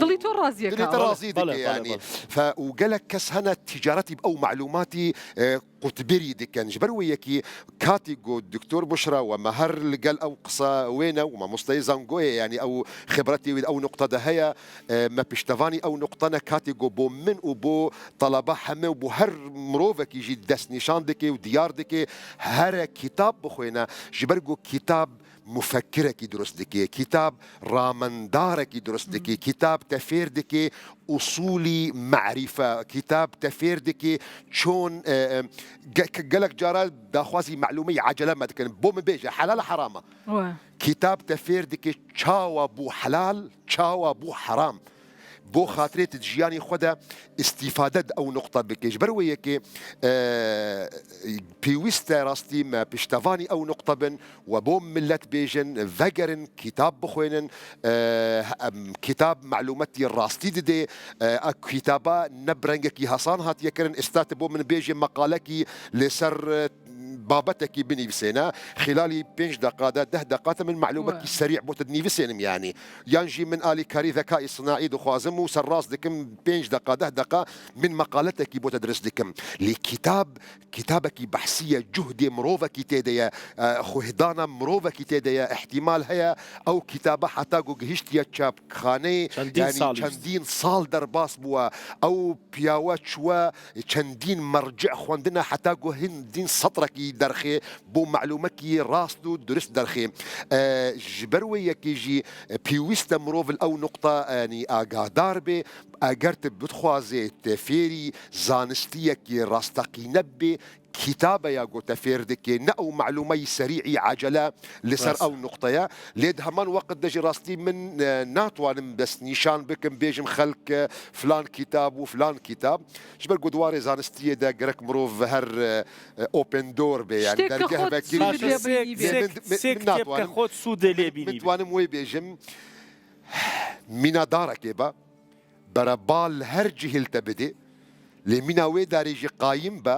دڵی تۆ ڕازیەکە دڵی تە ڕازی دکێ یانی ف و گەلەک کەس هەنە تیجارەتی ئەو مەعلوماتی قوتبری دکەن ژبەر وە یەکی کاتی گۆ دکتۆر بوشرا وە مە هەر لگەل ئەو قسە وێنە و مامۆستای زانگۆیە یانی ئەو خبرەتی وی ئەو نوقتە دە هەیە مە پشتەڤانی ئەو نوقتەنە کاتی گۆ بۆ من و بۆ تەلەبە هەمێ و بۆ هەر مرۆڤەکی ژی دەست نیشان دکێ و دیار دکێ هەرە کیتاب بخوێنە ژبەر گۆ کیتاب موفەکرەکی دروست دکێ، کیتاب ڕامەندارەکی دروست دکێ، کیتاب تە فێر دکێ ئوسولی مەعریفە، کیتاب تە فێر دکێ چۆن گەلەک جارا داخوازی مەعلومەی عەجەلە مە دکەن بۆ من بێژە حەلالە حەرامە؟ کیتاب تە فێر دکێ چاوا بوو حەلال چاوا بوو حەرام. بۆ خاترێ ت ژیانی خوەدە ئیستیفادە د ئەو نوقتە بکەی ژبەر وە یەکێ پێویستە ڕاستی مە پشتەڤانی ئەو نوقتە بن و بۆ ملەت بێژن ڤەگەرن کیتاب بخوێنن کیتاب مەعلومەتی ڕاستی ددێ ئە کیتابە نە برەنگەکی هەسان هاتیە کردن ئێستا ت بۆ من بێژێ مەقالەکی لەسەر بابەتەکی بنیوسێنە خلالی پێنج دەقادە ده دەقاتە من مەعلومەکی سەریع بۆ تە دنیوسێنم یانی یان ژی من ئالیکاری ذەکائی سناعی دخوازم و سەرڕاست دکم پێنج دەقە ده دەقە من مەقالەتەکی بۆتە درست دکم لی کیتاب کیتابەکی بەحسیە جوهدێ مرۆڤەکی تێدەیە خوهدانە مرۆڤەکی تێدەیە ئیحتیمال هەیە ئەو کیتابە حەتا گو گهیشتیە چاپخانەی چەندین یانی ساڵیش. چەندین ساڵ دەرباس بووە ئەو پیاوە چووە چەندین مەرجع خوەندنە حەتا گو هندین سەترەکی دەرخێ بۆ مەعلومەکی ڕاست و دروست دەرخێ ژبەر وێ یەکێ ژی پیویستە مرۆڤ ئەو نوقتە ینی ئاگادار بێ ئەگەر ت بتخوازێ ت فێری زانستیەکی ڕاستەقینە بێ کیتابە یا گۆتە فێر دکێ نە ئەو مەعلومەی سەریعی عەجەلە لەسەر ڕاستە. ئەو نوقتەیە لێ هەمان وەقت دەژی ڕاستی من ناتوانم دەست نیشان بکەم بێژم خەلک فلان کیتاب و فلان کیتاب ژبەر گو دوارێ زانستیە دە گەرەک مرۆڤ هەر open door بێ یانی شتێک کە دەرگەه خۆت ڤەکری سوودت باشە لێ سێ بینی بێ. سێ من من سێ من کتێب کە ناتوانم خۆت سوودێ لێ من من بینی بێ. توانم وەی بێژم مینا دارەکێ بە بەرە بال هەر جهیل تە بدێ لێ مینا وێ دارێ ژی قایم بە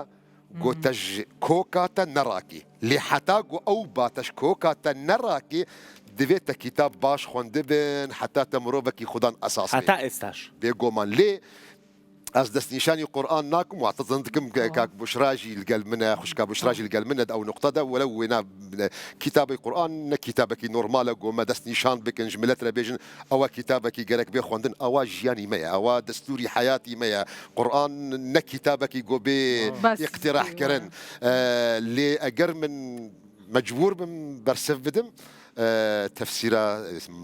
گۆ تەژ کۆکا تە نەڕاکی لێ حەتا گۆ ئەو با تەژ کۆکا تە نەڕاکی دڤێ تە کیتاب باش خوەندبن حەتا تە مرۆڤەکی خودان ئەساس بێ هەتا ئێستاش. بێ گۆمان لێ ئەز دەستنیشانی قورئان ناکم واتە زەن دکم کاک بوشرا ژی لگەل منە خوشکا بوشرا ژی لگەل منە ئەو نوقتە دە وەلەو وێنا کیتابەی قورئان نە کیتابەکی نۆرمالە گۆمە دەستنیشان بکن ژ ملەت رە بێژن ئەوە کیتابەکی گەرەک بێ خوەندن ئەوە ژیانی مەیە ئەوە دەستوری حەیاتی مەیە قورئان نە کیتابەکی گۆ بێ بەس ئیقتراح کردن لێ ئەگەر من مەجبور بم بەرسڤ بدم تەفسیرا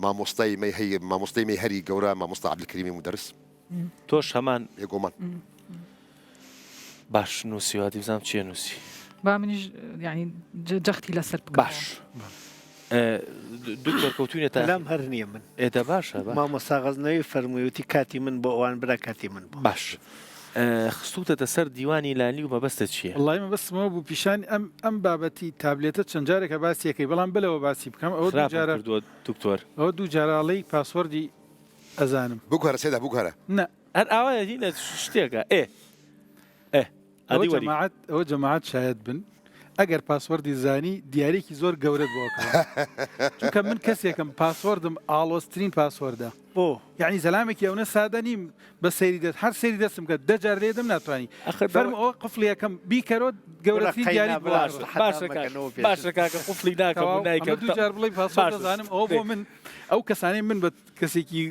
مامۆستای مەی هەی مامۆستای مەی هەری گەورە مامۆستا عەبدولکەریمی مودەرس. تۆش هەمان. بێگومان. باش نووسیوە دی بزانم چیە نووسی. با منیش یانی جەختی لەسەر بکەمەوە. باش دکتۆر کەوتوینەتە لام هەر نییە من. ئێ دە باشە با. مامۆستا غەزنەوی فەرمووی وتی کاتی من بۆ ئەوان برا کاتی من بۆ. باش خستوتەتە سەر دیوانی لالی و مەبەستت چیە؟ وەڵایی مەبەستم ئەوە بوو پیشانی ئەم ئەم بابەتی تابلێتە چەند جارێکە باسی ئەکەی بەڵام بلەوە باسی بکەم ئەوە دوو خراپم جارە کردووە دکتۆر. ئەوە دوو جارە ئەڵێی password ی ئەزانم. بگوهرە سەیدا بگوهرە. نە. هەر ئاوایە هینە شتێکە ئێ ئێ ئەوە جەماعەت ئەوە جەماعەت شایەت بن ئەگەر password ی زانی دیارێکی زۆر گەورەت بۆ چونکە من کەسێکم password م ئاڵۆزترین password ە بۆ یعنی زەلامێکی ئەونە سادە نیم بە سەیری دەست هەر سەیری دەستم کە دە جار لێدەم ناتوانانی فەرم ئەوە قفڵیەکەم بیکەرۆ گەورەترین دیاری بۆ باشە باشە کاکە قفڵی ناکەم و نایکەم دوو جار بڵێ password دەزانم ئەوە بۆ من ئەو کەسانەی من بە کەسێکی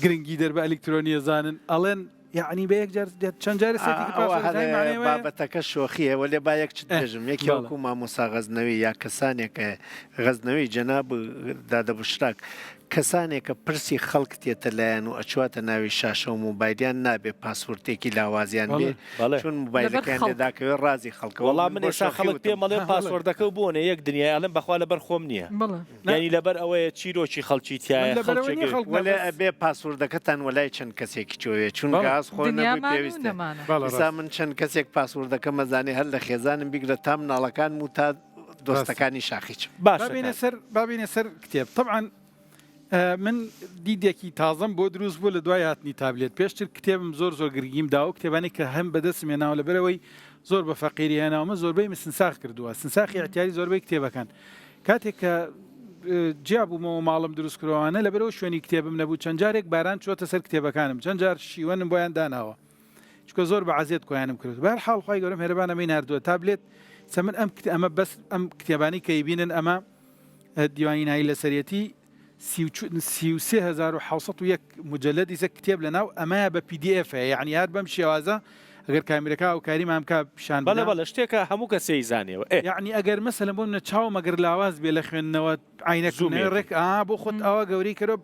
گرنگی دەر بە ئەلیکترۆنیە زانن ئەڵێن یەعنی بە یەک جار چەند جارێ سێتێکی password زانی مەعنای وایە. بابەتەکە شۆخیە وەلێ با یەک چت بێژم یەکێ وەکوو مامۆستا غەزنەوی یا کەسانێک غەزنەوی جەناب دادە بوشراک کەسانێکە پرسی خەڵک تێتە لایان و ئەچواتە ناوی شاشە و مۆبایلیان نابێ password ێکی لاوازیان بێ چون مۆبایلەکەیان لێ داکەوێ ڕازی خەڵکە وەڵا من ئێستا خەڵک پێم ئەڵێ password ەکە و بۆنێ یەک دنیای ئەڵێم بەخوا لەبەر خۆم نییە. یانی لەبەر ئەوەیە چیرۆکی خەڵکی تیایە خەڵکێک وەلێ ئەبێ password ەکەتان وەلای چەند کەسێکی چۆوێ چونکە ئاز خۆ نەبووی پێویستە ئیسا من چەند کەسێک password ەکەم ئەزانێ هەر لە خێزانم بیگرە تا مناڵەکانم و تا دۆستەکانی شاخیچم. باشە بابێنە سەر بابێنە سەر کتێب تەبعەن من دیدێکی تازەم بۆ دروست بوو لە دوای هاتنی تابلێت پێشتر کتێبم زۆر زۆر گرنگیم داوە کتێبانی کە هەم بەدەستم هێناوە لەبەرەوەی زۆر بە فەقیری هێناومە زۆربەی مسنساخ کردووە سنساخی اعتیاری زۆربەی کتێبەکان کاتێک کە جیا بوومەوە ماڵم دروست کرۆوانە لەبەرەوە شوێنی کتێبم نەبوو چەند جارێک باران چووەتە سەر کتێبەکانم چەند جار شیوەنم بۆیان داناوە چونکە زۆر بە عەزێت کۆیانم کرد بەهەر حاڵ خوای گەورە مێرەبان ئەمەی ناردووە تابلێت سە من ئەم ئەمە بەس ئەم کتێبانی کە ئەیبینن ئەمە دیوانی نایی لەسەرەتی 33701 مجلدی سە کتێب لە ناو ئەمەیە بە PDF هەیە یعنی هەر بەم شێوازە ئەگەر کامیرەکە هاوکاریمان بکا پیشان بەڵێ بدا. بەڵێ شتێکە هەموو کەس ئەیزانێ ئێ. یەعنی ئەگەر مەسەلەن بۆ منە چاوم ئەگەر لاواز بێ لە خوێندنەوە عەینەکم زووم نەوێ یەکەی. ڕێک ئا بۆ خۆت ئاوا گەورەی کەرۆ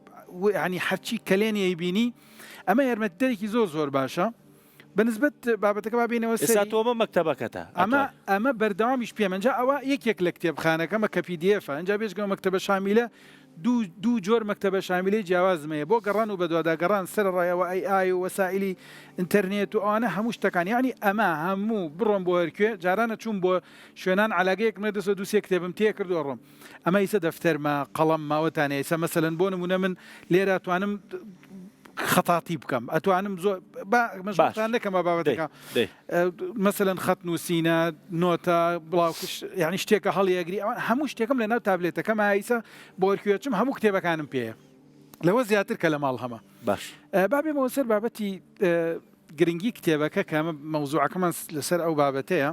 یەعنی هەرچی کەلێنی ئەیبینی ئەمە یارمەتیدەرێکی زۆر زۆر باشە بە نسبەت بابەتەکە با بێینەوە ئێستا سەری تۆ ئەمە مەکتەبەکەتە ئەمە ئەتوانی. ئەمە بەردەوامیش پێم ئەنجا ئەوە یەکێک لە کتێبخانەکەمە کە PDF ە ئەنجا بێجگە ئەو مەکتەبە شامیلە دوو دوو جۆر مەکتەبە شامیلەی جیاوازم هەیە بۆ گەڕان و بەدواداگەڕان سەرەڕای ئەوە AI و وەسائیلی ئینتەرنێت و ئەوانە هەموو شتەکان یەعنی ئەمە هەموو بڕۆم بۆ هەرکوێ جاران ئەچووم بۆ شوێنان عەلاگەیەکم لە دەستەوە دوو سێ کتێبم تێ کرد و ئەڕۆم ئەمە ئیسە دەفتەرمە قەڵەممە ئەوەتان هەیە ئیسە مەسەلەن بۆ نموونە من لێرە ئەتوانم خەتاتی بکەم ئەتوانم زۆر با باش مەشغوڵتان نەکەم بە دەی بابەتەکە دەی. مەسەلەن خەت نووسینە، نۆتە، بڵاوکش، یانی شتێکە هەڵی ئەگری، ئەوان هەموو شتێکم لە ناو تابلێتەکەما ئیسە بۆ هەرکوێ ئەچم هەموو کتێبەکانم پێیە. لەوە زیاتر کە لە ماڵ هەمە. باش. با بێمەوە سەر بابەتی گرنگی کتێبەکە کە ئەمە مەوزوعەکەمان لەسەر ئەو بابەتەیە.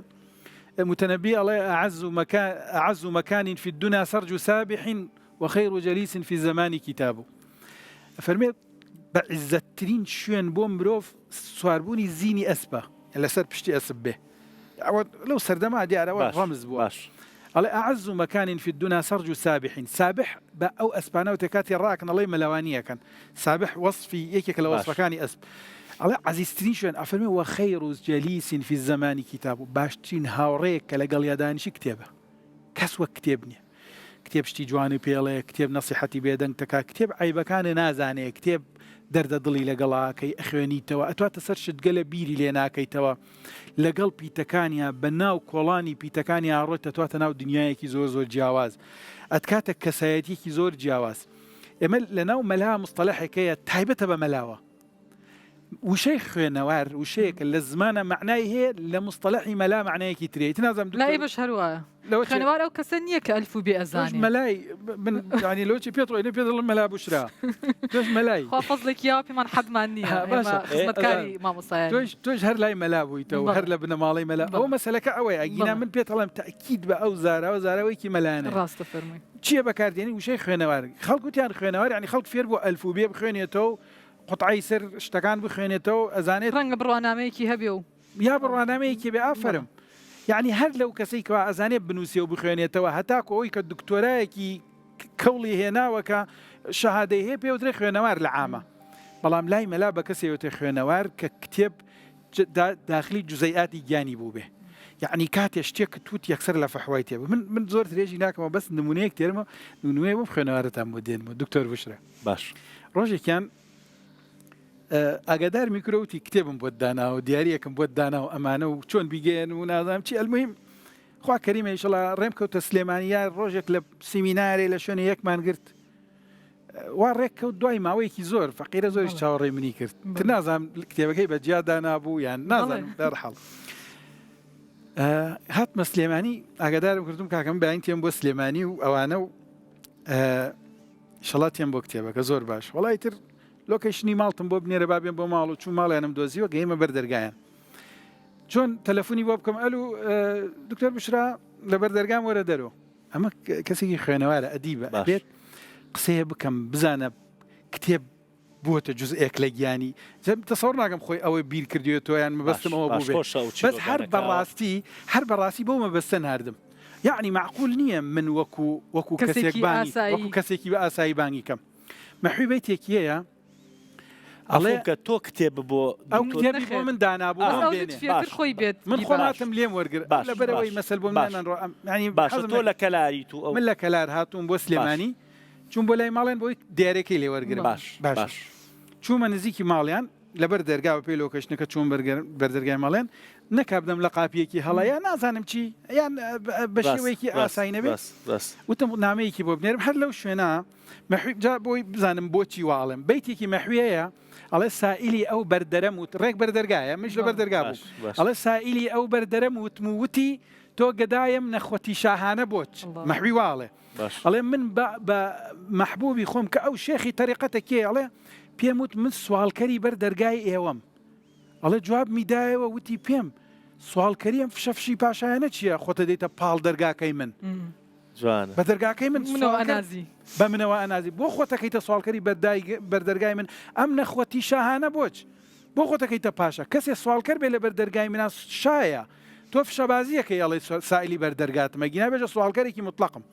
متنبی ئەڵێ أعز مكان أعز مكان في الدنيا سرج سابح وخير جليس في الزمان كتاب. ئەفەرمێ بە عیزەتترین شوێن بۆ مرۆڤ سواربوونی زینی ئەسپە لەسەر پشتی ئەسپ بێ ئەوە لەو سەردەما دیارەوە باش ڕەمز بووە باش. ئەڵێ أعز مكان في الدنيا سرج سابح سابح بە ئەو ئەسپانەوە تێ کاتێ ڕاکەن ئەڵێ مەلەوانییەکەن سابح وەسفی یەکێکە لە باش. وەسفەکانی ئەسپ ئەڵێ عەزیزترین شوێن ئەفەرمێ وخير جليس في الزمان كتاب باشترین هاوڕێیەک کە لەگەڵیا دانیشی کتێبە کەس وەک کتێب نییە. کتێب شتی جوانی پێڵێ، کتێب نەسیحەتی بێدەنگ تەکا، کتێب عەیبەکانێ نازانێ، کتێب دەردە دڵی لەگەڵا کەی ئەخوێنیتەوە ئەتواتە سەر شتگەلە بیری لێ ناکەیتەوە لەگەڵ پیتەکانیا بە ناو کۆڵانی پیتەکانیا ئەڕۆیت ئەتواتە ناو دنیایەکی زۆر زۆر جیاواز ئەتکاتە کەسایەتیەکی زۆر جیاواز ئێمە لەناو مەلا مستەلەحێک هەیە تایبەتە بە مەلاوە وشەی خوێنەوار وشەیەکە لە زمانە مەعنای هەیە لە مستەلەحی مەلا مەعنایەکی ترێ ئیتر نازانم لای دکتۆر ئێمەش هەر وایە لەوە چێ خوێنەوار ئەو کەسە نییە کە ئەلف و بێ تۆش ئەزانێ مەلای من یانی لەوە چی پێت ڕۆینە پێت دەڵێم مەلا بوشرا تۆش مەلای خوا فەزڵێکی یاوە پێمان حەدمان نییە ها ئێمە باشە ئێ خزمەتکاری ئەزانم مامۆستایانین تۆش تۆش هەر لای مەلا بوویتەوە هەر بەڵێ لە بنەماڵەی مەلا ئەوە بەڵێ مەسەلەکە ئەوەیە ئەگینا بەڵێ من پێت ئەڵێم تەئکید بە ئەو زاراوە زاراوەیەکی مەلانەیە ڕاستە فەرمووی چییە بەکاردێنی وشەی خوێنەوار خەڵک وتیان خوێنەوار یانی خەڵک فێر بووە ئەلف و بێ بخوێنێتەوە و قوتعەی سەر شتەکان بخوێنێتەوە ئەزانێت. ڕەنگە بڕوانامەیەکی هەبێ و. یا بڕوانامەیەکی بێ ئافەرم یەعنی هەر لەو کەسەی کەوا ئەزانێت بنووسێ و بخوێنێتەوە هەتاکو ئەوەی کە دکتۆرایەکی کەوڵی هێناوە کە شەهادەی هەیە پێ وترێ خوێنەوار لە عامە بەڵام لای مەلا بە کەسێ وتێ خوێنەوار کە کتێب داخلی جوزەیئاتی گیانی بووبێ یەعنی کاتێ شتێکت وت یەکسەر لە فەحوای تێ بوو من من زۆر درێژی ناکەمەوە بەس نمونەیەک تێرمە نمونەیە بۆم خوێنەوارەتان بۆ دێنمەوە دکتۆر بشرا باش. ڕۆژێکیان ئاگادار میکرۆ وتی کتێبم بۆت داناوە دیارەکەم بۆت داناوە ئەمانە و چۆن بیگەیەن و نازانم چی ئەلمهم خوا کەریمە ئیشەڵا ڕێم کەوتە سلێمانی یا ڕۆژێک لە سیمینارێ لە شوێنی یەکمان گرت. وا ڕێک کەوت دوای ماوەیەکی زۆر فەقیرە زۆریش چاوەڕێی منی کرد تر نازانم کتێبەکەی بە جیا دانابوو یان نازانم دەرحاڵ هاتمە سلێمانی ئاگادارم کردم کاکەم بەین تێم بۆ سلێمانی و ئەوانە و شەڵا تێم بۆ کتێبەکە زۆر باش وڵی تر location ی ماڵتم بۆ بنێرە با بێم بۆ ماڵ و چوو ماڵیانم دۆزیوە گەیمە بەر دەرگایان چۆن تەلەفۆنی بۆ بکەم ئەلو دکتۆر بشرا لەبەر دەرگام وەرە دەرۆ ئەمە کەسێکی خوێنەوارە ئەدیبە بێت قسەیە بکەم بزانە کتێب بووەتە جزئێک لە گیانی تەسەوڕ ناکەم خۆی ئەوەی بیر کردوێتەوە یان مەبەستم ئەوە بوو بەس هەر بەڕاستی هەر بەڕاستی بەو مەبەستە ناردم یعنی معقول نییە من وەکو وەکو کەسێک بانی وەکو کەسێکی بە ئاسایی بانگی کەم مەحوی بەیتێکی هەیە ئەڵێ کە تۆ کتێب بۆ ئەو کتێبی بۆ من دانابوو باش خۆی بێت من خۆم هاتم لێم وەرگر لەبەرەوەی مەسەل بۆ من ڕۆ ینی باشە تۆ لە کەلاری تو ئەو من لە کەلار هاتووم بۆ سلێمانی چووم بۆ لای ماڵیان بۆی دیارەکەی لێ وەرگرم باش باش چوومە نزیکی ماڵیان لەبەر دەرگا بە پێی location ەکە چووم بەر دەرگای ماڵیان نەکا بدەم لە قاپیەکی هەڵە یان نازانم چی یان بە شێوەیەکی ئاسایی نەبێت وتم نامەیەکی بۆ بنێرم هەر لەو شوێنە مەحوی جا بۆی بزانم بۆچی وا ئەڵێم بەیتێکی مەحویەیە ئەڵێ سائیلی ئەو بەردەرەم وت ڕێک بەردەرگایە منیش لە بەردەرگا بوو ئەڵێ سائیلی ئەو بەردەرەم وتم و وتی تۆ گەدایم نەخوەتی شاهانە بۆچ مەحوی وا ئەڵێ ئەڵێ من بە مەحبوبی خۆم کە ئەو شێخی تەریقەتە کێ ئەڵێ پێم وت من سواڵکەری بەر دەرگای ئێوەم ئەڵێ جوابمی دایەوە وتی پێم سواڵکەری ئەم فشە فشی پاشایانە چییە خۆتە دەیتە پاڵ دەرگاکەی من جوانە. بە دەرگاکەی من منەوە سواڵکەر ئەنازی. بە منەوە ئەنازی بۆ خۆتەکەیتە سواڵکەری بەردای بەردەرگای من ئەم نەخوەتی شاهانە بۆچ بۆ خۆتەکەیتە پاشا کەسێ سواڵکەر بێ لە بەر دەرگای منا شایە تۆ فشەبازیەکەی ئەڵێی سائیلی بەر دەرگاتمە گینا بێژە سواڵکەرێکی موتڵەقم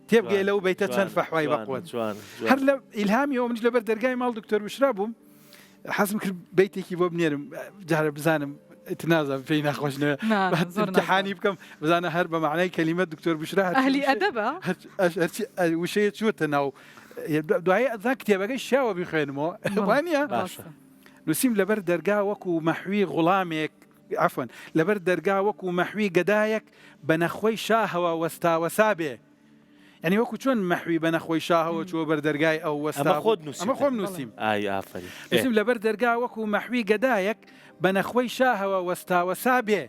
تێبگەی لەو بەیتە چەند فەحوای بەقوەت هەر لە ئیلهامیەوە منیش لەبەر دەرگای ماڵ دکتۆر بشرا بووم حەزم کرد بەیتێکی بۆ بنێرم جارە بزانم نازانم پێی ناخۆش نەوێ امتحانی بکەم بزانە هەر بە معنای کەلیمە دکتۆر بشرا ئەهلی ئەدەبە هەرچی وشەیە چووەتە ناو دوایی ئەزان کتێبەکەی شیاوە بیخوێنمەوە وانە نووسیم لەبەر دەرگا وەکو مەحوی غوڵامێک عفوا لەبەر دەرگا وەکو مەحوی گەدایەک بە نەخوەی شاهەوە وەستاوەسا بێ یعنی وەکو چۆن مەحوی بە نەخۆی شاهەوە چووە بەر دەرگای ئەو وەستا ئەمە خۆت نووسیوتە؟ ئەمە خۆم نووسیم. ئای ئافەرین. نووسیم لەبەر دەرگا وەکو مەحوی گەدایەک بە نەخوەی شاهەوە وەستاوەسا بێ.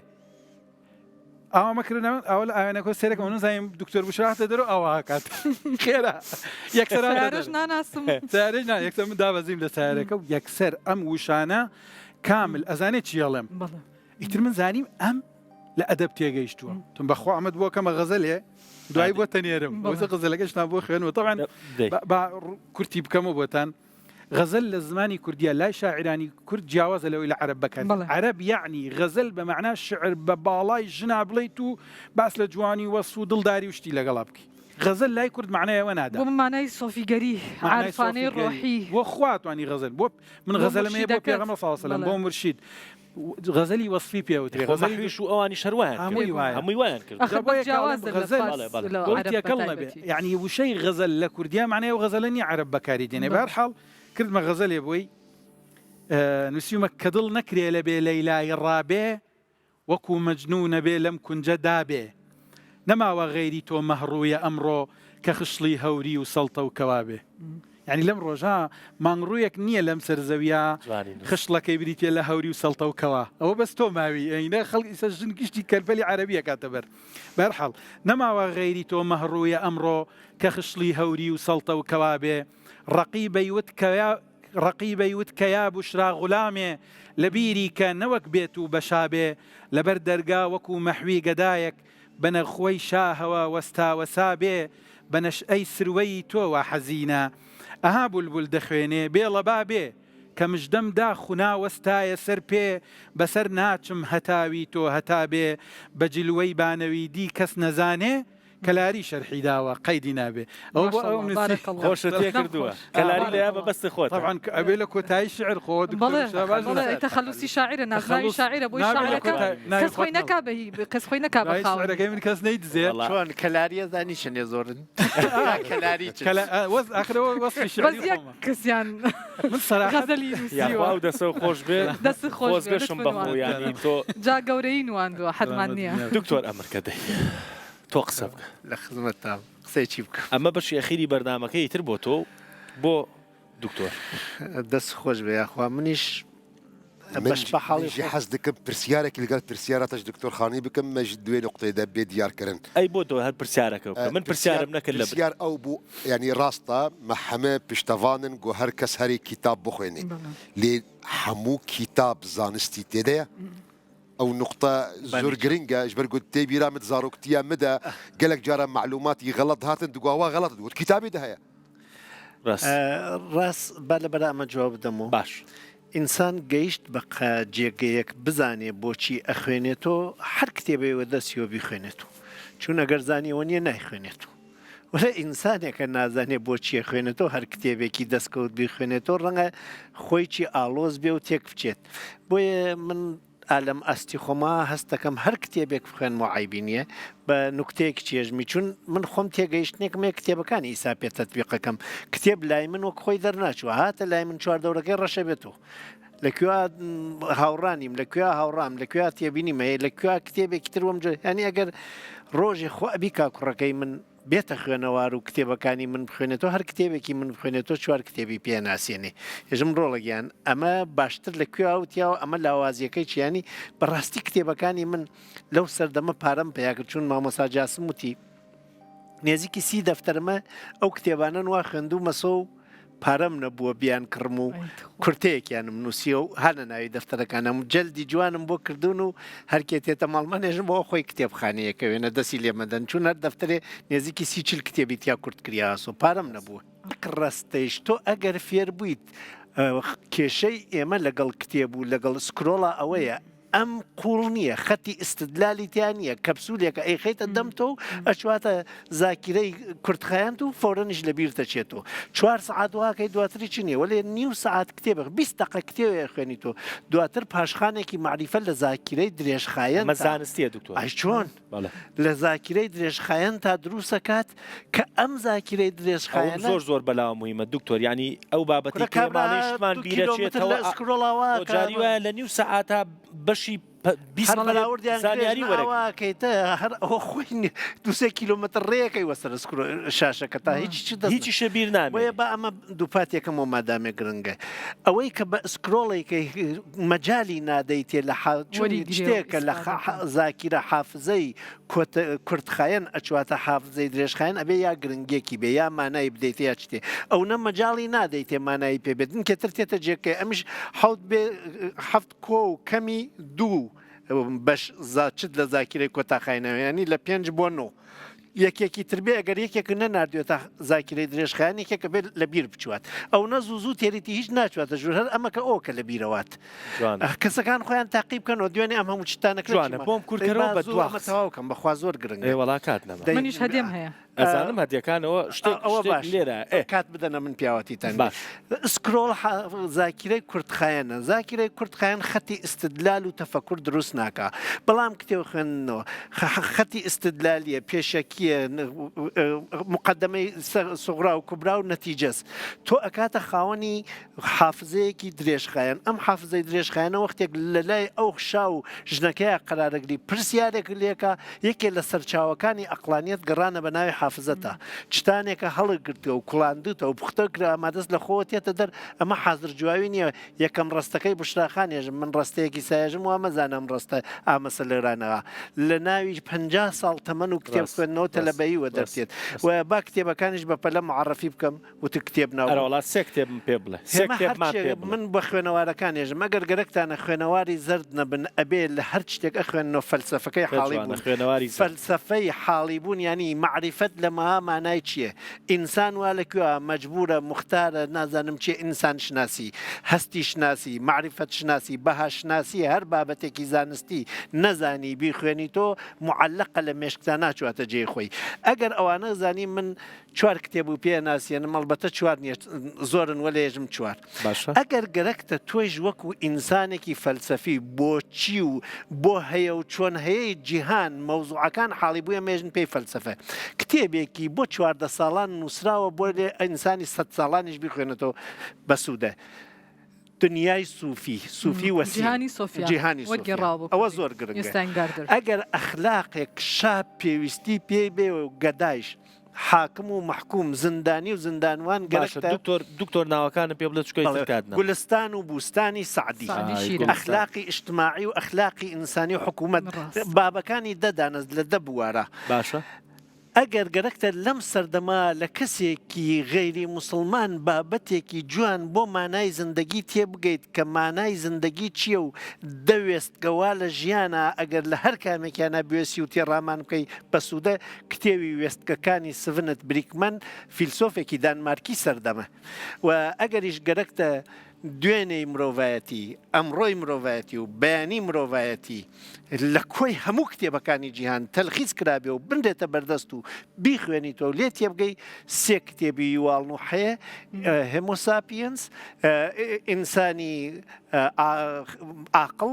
ئاوا مەکرنە ئاوا لە ئاوێنەکەوە سەیرەکەم نەزانیم دکتۆر بشرا هاتە دەرەوە ئاوا هاکات خێرا یەکسەر هاتە سەیارەش دەرەوە. ناناسم. سەیارەش نا یەکسەر من دابەزیم لە سەیارەکە و یەکسەر ئەم وشانە کامل ئەزانێ چی ئەڵێم. بەڵێ. ئیتر من زانیم ئەم لە ئەدەب تێگەیشتووە تم بەخوا ئەمەت بۆ کەمە غەزەلێ دوایی بۆ تەنێرم بۆ غەزەلەکەشتان بۆ خوێنەوە طبعا با کورتی بکەمەوە بۆتان غەزەل لە زمانی کوردیە لای شاعرانی کورد جیاوازە لەوەی لە عەرەب بەکار عەرەب یعنی غەزەل بە مەعنا شعر بە باڵای ژنا بڵێیت و باس لە جوانی وەسف و دڵداری و شتی لەگەڵا بکەی غەزەل لای کورد مەعنای ئەوە نادا بۆ مانای سۆفیگەری عارفانەی ڕۆحی بۆ خوا توانی غەزەل بۆ من غەزەلم هەیە بۆ پێغەمبەر صلی الله علیه و سلم بۆ مورشید غەزەلی وەسفی پێ وترێ خۆ غەزەلی مەحویش و ئەوانیش هەر وایان کرد هەمووی وایە هەمووی وایان کرد ئەخر جا بەس بۆیە کە ئەڵێم جیاوازە لە غەزەل فارس بەڵێ بەڵێ لە بۆی عەرەب تێکەڵ نەبێ بەتایبەتی. یەعنی وشەی غەزەل لە کوردیا مەعنای ئەو غەزەلە نییە عەرەب بەکاری دێنێ بەڵێ. بەهەرحاڵ کردمە غەزەلێ بۆی نووسیومە کە دڵ نەکرێ لە بێ لەیلای ڕابێ وەکوو مەجنوو نەبێ لەم کونجە دابێ نەماوە غەیری تۆ مەهڕوویە ئەمڕۆ کە خشڵی هەوری و سەڵتە و کەوابێ یانی لەم ڕۆژە مانگ ڕوویەک نییە لەم سەر زەویە جوانی نووسی. خشڵەکەی بریتیە لە هەوری و سەڵتە و کەوا ئەوە بەس تۆ ماوی ئەینە خەڵک ئیسە ژن گشتی کەلپەلی عەرەبی ئەکاتە بەر بەهەرحاڵ نەماوە غەیری تۆ مەهڕوویە ئەمڕۆ کە خشڵی هەوری و سەڵتە و کەوابێ ڕەقیبەی وت کە ڕەقیبەی وت کە یا بوشرا غولامێ لە بیری کە نەوەک بێت و بەشابێ لەبەر دەرگا وەکوو مەحوی گەدایەک بە نەخوەی شاهەوە وەستاوەسا بێ بە نەشئەی سروەی تۆ وا حەزینە ئەها بولبول دەخوێنێ بێڵە با بێ کە مژدەم دا خونا وەستایە سەر پێ بەسەر ناچم هەتاوی تۆ هەتا بێ بە جلوەی بانەوی دی کەس نەزانێ کەلاری شەرحی داوە قەیدی نابێ ئەوە بۆ ئەو ماشاءاللە نووسی بارک اللە خۆشت تێ دەم کردووە خۆش کەلاری لە بارک یا اللە مەبەستی خۆتە طبعا ئەبێ لە کۆتایی شعر خۆ دکتۆر بەڵێ بشرا باش بەڵێ نووسێ تەخەلوسی شاعیرە نازناوی تەخەلوس شاعیرە بۆی نابێ لە شاعرەکە کۆتایی ناوی کەس خۆی خۆت نەکا بە هی کەس خۆی نەکا بە ناوی خاوەنی شعرەکەی من کەس نەیدزێ وەڵا چۆن کەلاریە زانی چەنێ زۆرن یا کەلاری چ کەلا ئە، وەز ئاخر ئەوە وەسفی بەس شعری یەک خۆمە کەسیان من سەراحەت غەزەلی یاخوا نووسیوە ئەو دەسەو خۆش بێ دەست خۆش بێ خۆزگەشم لطفن بەخۆ واندووە یانی تۆ جا گەورەیی نواندووە حەدمان سەلامەت نییە بن. دکتۆر ئەمرکە دەی تۆ قسە بکە. لە خزمەتتام قسەی چی بکەم. ئەمە بەشی ئەخیری بەرنامەکەی ئیتر بۆ تۆ و. بۆ دکتۆر. دەست خۆش بێ یاخوا منیش بەش بە حاڵی ژی حەز دکم پرسیارێکی لەگەڵ پرسیاراتەش دکتۆر خانی بکەم مەژ دوێ نقطەی دە بێ دیارکردن. ئەی بۆ تۆ هەر پرسیارەکە بکە من پرسیارم نەکرد لە پرسیار ئەو بوو یانی ڕاستە مە حەمە پشتەڤانن گۆ هەر کەس هەرێ کیتاب بخوێنێ لێ هەموو کیتاب زانستی تێدەیە؟ ئەو نوقتە زۆر گرنگە ژبەر گوت تێ بیرا مت زارۆکتیە مدە گەلەک جارە مەعلوماتی غەڵەت هاتن دگواوا غەڵەت دگوت کیتابی دە هەیە. ڕاست. ڕاست با لەبەر ئەمە جواب بدەمەوە. باش. ئینسان گەیشت بە قە جێگەیەک بزانێ بۆچی ئەخوێنێتۆ هەر کتێبەی وە دەستیەوە بیخوێنێتۆ چون ئەگەر زانی ئەوە نیە نایخوێنێتۆ وەلێ ئینسانێکە نازانێ بۆچی ئەخوێنێتۆ هەر کتێبێکی دەستکەوت بیخوێنێتۆ ڕەنگە خۆیچی ئاڵۆز بێ و تێک بچێت بۆیە من ئالەم ئاستی خۆما هەست دەکەم هەر کتێبێک بخوێنمەوە عەیبی نییە بە نوکتەیەک چێژمی چون من خۆم تێگەیشتنێکم هەیە کتێبەکانی ئیسا پێ تەتبیقەکەم کتێب لای من وەک خۆی دەرناچووە هاتە لای من چواردەورەکەی ڕەشە بێتەوە لە کوێ هاوڕانیم لە کوێ هاوڕام لە کوێ تێبینیم هەیە لە کوێ کتێبێکی تر وەم جۆر یانی ئەگەر ڕۆژێ خۆ ئەبی کا کوڕەکەی من بێتە خوێنەوار و کتێبەکانی من بخوێنێتەوە، هەر کتێبێکی من بخوێنێتەوە چوار کتێبی پێ ناسێنێ. ئێژم ڕۆڵە گیان ئەمە باشتر لە کوێ وتیاوە ئەمە لاوازیەکەی چیە؟ یانی بەڕاستی کتێبەکانی من لەو سەردەمە پارەم پەیا کرد چون مامۆستا جاسم وتی نێزیکی سی دەفتەرمە ئەو کتێبانەن وا خوێندوومەسۆ و پارەم نەبووە بیان کڕم و کورتەیەکیانم نووسیوە و هانە ناوی دەفتەرەکانم و جەلدی جوانم بۆ کردوون و هەرکێ تێتە ماڵمان ئێژم بۆ خۆی کتێبخانەیەکە وێنە دەسی لێ مەدەن چون هەر دەفتەرێ نێزیکی سی چل کتێبی تیا کورت کریاسۆ پارەم نەبووە. یەک ڕەستەیش تۆ ئەگەر فێر بوویت کێشەی ئێمە لەگەڵ کتێب و لەگەڵ scroll ا ئەوەیە ئەم قوڵ نییە، خەتی ئیستدلالی تیا نییە، کەپسولێکە ئەیخەیتە دەم تۆ و ئەچواتە زاکیرەی کورتخایەنت و فەورەنیش لە بیرت ئەچێتەوە. چوار سەعات واکەی دواتر هیچی نییە، وەلێ نیو سەعات کتێبێک، 20 دەقە کتێوێ ئەخوێنیتەوە، دواتر پاشخانێکی مەعریفە لە زاکیرەی ئەمە درێژخایەنتا. زانستییە دکتۆر. ئای چۆن؟ بەڵێ. لە زاکیرەی درێژخایەنتا دروست ئەکات کە ئەم زاکیرەی ئەوەم درێژخایەنە. زۆر زۆر بەلاوە موهیمە دکتۆر، یانی ئەو بابەتەی کورە کە ئێمە کابرا ئەڵێین شتمان دوو بیرەچێتەوە کیلۆمتر لە ئا scroll ا وا خۆ جاری ئەکا. وایە لە نیو سەعاتا بەشی 20 هەر بەراوردیان زانیاری کرێژنە وەرەگرن. ئاوا ئەکەیتە هەر ئەوە خۆی نیە دوو سێ کیلۆمەتر ڕێیەکەی وەسەر scroll شاشەکە تا هیچ چ دەست هیچیشە بیر بۆیە نامێنێ. با ئەمە دووپاتێکەمەوە مادامێ گرنگە ئەوەی کە بە scroll ێکەی مەجالی نادەیتێ لە حا چون وەریگرێ و شتێکە لە ئیسفادە بکا. زاکیرە حافزەی کۆت کورتخایەن ئەچواتە حافزەی درێژخایەن ئەبێ یا گرنگیەکی بێ یا مانای بدەیتێ یا چتێ ئەونە مەجاڵی نادەیتێ مانایی پێ بێت دنکێتر تێتە جێکەی ئەمیش حەوت بێ حەفت کۆ و کەمی دوو بەش چت لە زاکیرەی کۆتاخاینەوە یانی لە پێنج بۆ نۆ یەکێکی تر بێ ئەگەر یەکێک نەناردوێتە زاکیرەی درێژخایەن یەکێکە بێت لە بیر بچوات ئەو نە زوو زوو تێریتی هیچ ناچواتە ژوور هەر ئەمەکە ئەو کە لە بیرەوات جوانە. کەسەکان خۆیان تاقی بکەنەوە دوێنێ ئەم هەموو شتانە کرد جوانە چیمە بۆم دەی کورتکەرەوە با بە زوو دوا ئەمە قسە. تەواو کەم بەخوا زۆر گرنگە ئێ وەڵا کات نەما. دەی منیش هەدیەم هەیە. ئەزانم هەدیەکانەوە شتێک ئەوە شتێک باش لێرە ئێ. کات بدەنە من پیاوەتیتان باش. scroll زاکیرەی کورتخایەنە زاکیرەی کورتخایەن خەتی ئیستدلال و تەفەکور دروست ناکا بەڵام کتێب خوێندنەوە خەتی ئیستدلالیە پێشەکیە مقدمەی سوغرا و کوبرا و نەتیجەس تۆ ئەکاتە خاوەنی حافزەیەکی درێژخایەن، ئەم حافزەی درێژخایەنە وەختێک لە لای ئەو شا و ژنەکەیا قەرارەگری پرسیارێک لێکا، یەکێ لە سەرچاوەکانی ئەقڵانیەت گەڕانە بە ناوی حافزەتا، چتانێکە هەڵتگرتوە و کوڵاندوتە و پوختە کرا ئەما دەست لە خۆوە تێتە دەر، ئەمە حازرجواوی نیە، یەکەم ڕەستەکەی بوشرا خان ێژم من ڕەستەیەکی سایەژم وا مەزانە ئەم ڕەستە ئامەسە لێرانەغا لە ناوی 50 ساڵ تەمەن و کتێب ڕاست خوێندنەوە ڕاست تەلەبەیی وە ڕاست دەرتێت ڕاست. و با کتێبەکانیش بە پەلە معەڕەفی بکەم. وتت کتێب ناو بم. ئەرەوەڵا سێ کتێبم پێ بڵێ. سێ هێمە کتێبمان هەرچێ پێ بڵێ. من بە خوێنەوارەکان ێژم ئەگەر گەرەکتانە خوێنەواری زەرد نەبن ئەبێ لە هەرچ شتێک ئەخوێننەوە فەلسەفەکەی پێ حاڵی جوانە بوون خوێنەواری زەرد. فەلسەفەی حاڵی بوون یانی مەعریفەت لە مەها مانای چیە ئینسان وا لە کوێ مەجبورە موختارە نازانم چیە ئینسان شناسی هەستی شناسی مەعریفەت شناسی بەها شناسی هەر بابەتێکی زانستی نەزانی بیخوێنیتۆ موعەلەقە لە مێشکتا ناچواتە جێی خۆی ئەگەر ئەوانە زانی من چوار کتێب و پێ ناسیێنم ئەڵبەتە چوار نیە زۆرن وەلێ ێژم چوار. باشە. ئەگەر گەرەکتە تۆیش وەکو ئینسانێکی فەلسەفی بۆچی و بۆ هەیە و چۆن هەیەی جیهان مەوزوعەکان حاڵی بوویە مێژن پێی فەلسەفە کتێبێکی بۆ 14 ساڵان نووسراوە بۆ لێ ئینسانی سەد ساڵانیش بیخوێنێتەوە بەسوودە. دنیای سوفی، سوفی وەسیم، جیهانی سۆفیا، جیهانی سۆفیا، وەرگێڕاوە بۆ ئەوە کوردی، زۆر گرنگە. یوستاین گاردەر. ئەگەر ئەخلاقێک شا پێویستی پێی بێ و گەدایش. حاکم و مەحکوم، زندانی و زندانوان باشە گەرەکتە. دکتۆر دکتۆر ناوەکانم پێ بڵێ چونکە بەڵێ ئیتر کات نەما. گولستان و بوستانی سەعدی. سەعدی ئای شیراز. گوڵستان. ئەخلاقی ئیجتماعی و ئەخلاقی ئینسانی و حکوومەت ڕاست. بابەکانی دە دانەس لە دە بوارە. باشە. ئەگەر گەرەکتە لەم سەردەمە لە کەسێکی غەیری موسڵمان بابەتێکی جوان بۆ مانای زندەگی تێبگەیت کە مانای زندەگی چیە و دە وێستگە وا لە ژیانا ئەگەر لە هەر کامێکیانا بوێسی و تێڕامان بکەی بەسوودە کتێوی وێستگەکانی سڤنت بریکمەن فیلسۆفێکی دانمارکی سەردەمە و ئەگەریش گەرەکتە دوێنێی مرۆڤایەتی، ئەمڕۆی مرۆڤایەتی و بەیانی مرۆڤایەتی لە کۆی هەموو کتێبەکانی جیهان تەلخیس کرابێ و بنرێتە بەردەست و بیخوێنیتەوە و لێ تێبگەی، سێ کتێبی یوواڵ نوح هەیە، هێمۆ ساپینس، ئینسانی ئاقڵ،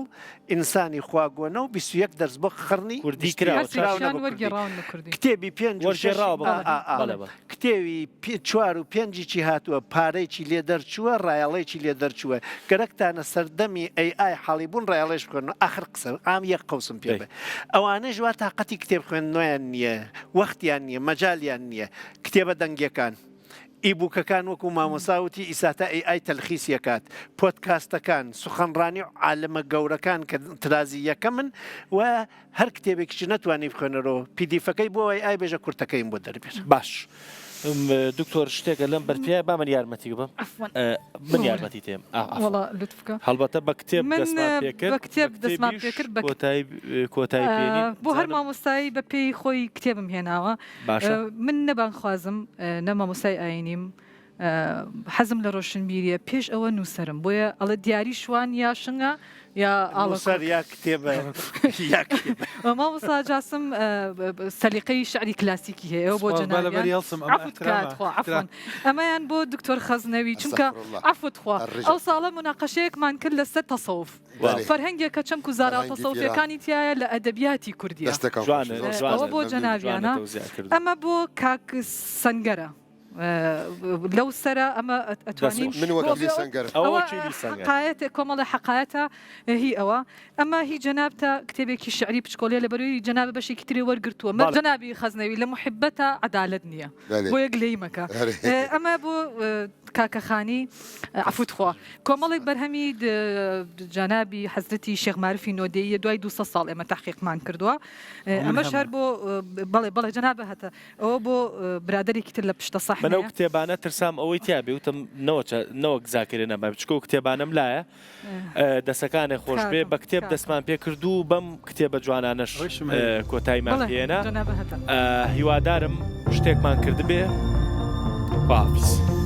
ئینسانی خواگۆنە و 21 دەرس بۆ قەڕنی کوردی 21 کراوە کراونە هەرسێکیان بە کوردی. وەرگێڕاون بە کوردی. کتێبی پێنج و شەش وەرگێڕاوە بە ئا کوردی ئا ئا. بەڵێ بەڵێ. کتێوی چوار و پێنجیی هاتووە پارەیی لێ دەرچووە ڕایەڵەیی لێ دەرچووە گەرەکتانە سەردەمی ئەی ئای حاڵی بوون ڕایەڵەیش بخوێننەوە ئاخر قسە ئام یەک قەوسم پێ دەی. بێ ئەوانەیش وا تاقەتی کتێب خوێندنەوەیان نییە وەختیان نییە مەجالیان نییە کتێبە دەنگیەکان ebook ەکان وەکو مامۆسا وتی ئیساتا AI تەلخیسی ئەکات پۆدکاستەکان سوخەنڕانی عالمە گەورەکان کە ترازی یەکەمن و هەر کتێبێکیش نەتوانی بخوێنەرەوە PDF ەکەی بۆ AI بێژە کورتەکەیم بۆ دەربێر. باش دکتۆر شتێکە لەم بەرپێیە با من یارمەتی بم عەفوەن من یارمەتی تێم وەڵا لوتف بکە هەڵبەتە بە کتێب من دەستمان پێکرد بە کتێب دەستمان پێکرد بە کۆتایی کۆتایی پێنین بۆ هەر مامۆستایی بە پێی خۆی کتێبم هێناوە باشە من نە بانگخوازم نە مامۆستای ئاینیم حەزم لە ڕۆشنبیریە پێش ئەوە نووسەرم بۆیە ئەڵێ دیاری شوان یا شنگە یا ئاڵەسەر یا کتێبە یا کتێبە. مامۆستا جاسم سەلیقەی شعری کلاسیکی هەیە ئەوە بۆ جەنابیان عەفوت کە تخوا عەفوەن ئەمەیان بۆ دکتۆر خەزنەوی چونکە عەفوت خوا ئەو ساڵە موناقەشەیەکمان کرد لەسەر تەسەوف فەرهەنگێکە چەمک و زاراوە تەسەوفیەکانی تیایە لە ئەدەبیاتی کوردیە ئەوە بۆ جەنابیانە ئەمە بۆ کاک سەنگەرە. لەو سەرە ئەمە ئەتوانین من وەکیلی سەنگەرم. ئەوە وەکیلی سەنگەر. حەقایەتێک کۆمەڵێ حەقایەتە هی ئەوە ئەمە هی جەنابتە کتێبێکی شعری پچکۆلیە لە بەروی جەنابە بەشێکی تری وەرگرتووە مەر بەڵێ. جەنابی خەزنەوی لە موحیبەتە عەدالەت نییە بەلێ. بۆیە گلەیی مەکە ئەرێ. ئەمە بۆ کاکە خانی عەفوت خوا کۆمەڵێک بەرهەمی جەنابی حەزرەتی شێخ مارفی نۆدێییە دوای 200 ساڵ ئێمە تەحقیقمان کردووە ئەوە من ئەمەش هەمە. هەر بۆ بەڵێ بەڵێ جەنابە هەتە ئەوە بۆ برادەرێکی تر لە پشتە من ئەو سەحنەیە. کتێبانە ترسام ئەوەی تیا بێ وتم نەوەچە نەوەک زاکرێ نەمابێ چونکە ئەو کتێبانەم لایە دەسەکانێ خۆش بێ کاکم بە کتێب کاکم. دەستمان پێ کرد و بەم کتێبە جوانانەش ئەوەیشم هەیە. کۆتاییمان بەڵێ پێ هێنا جەنابە هەتە. هیوادارم شتێکمان کردبێ خواحافیز.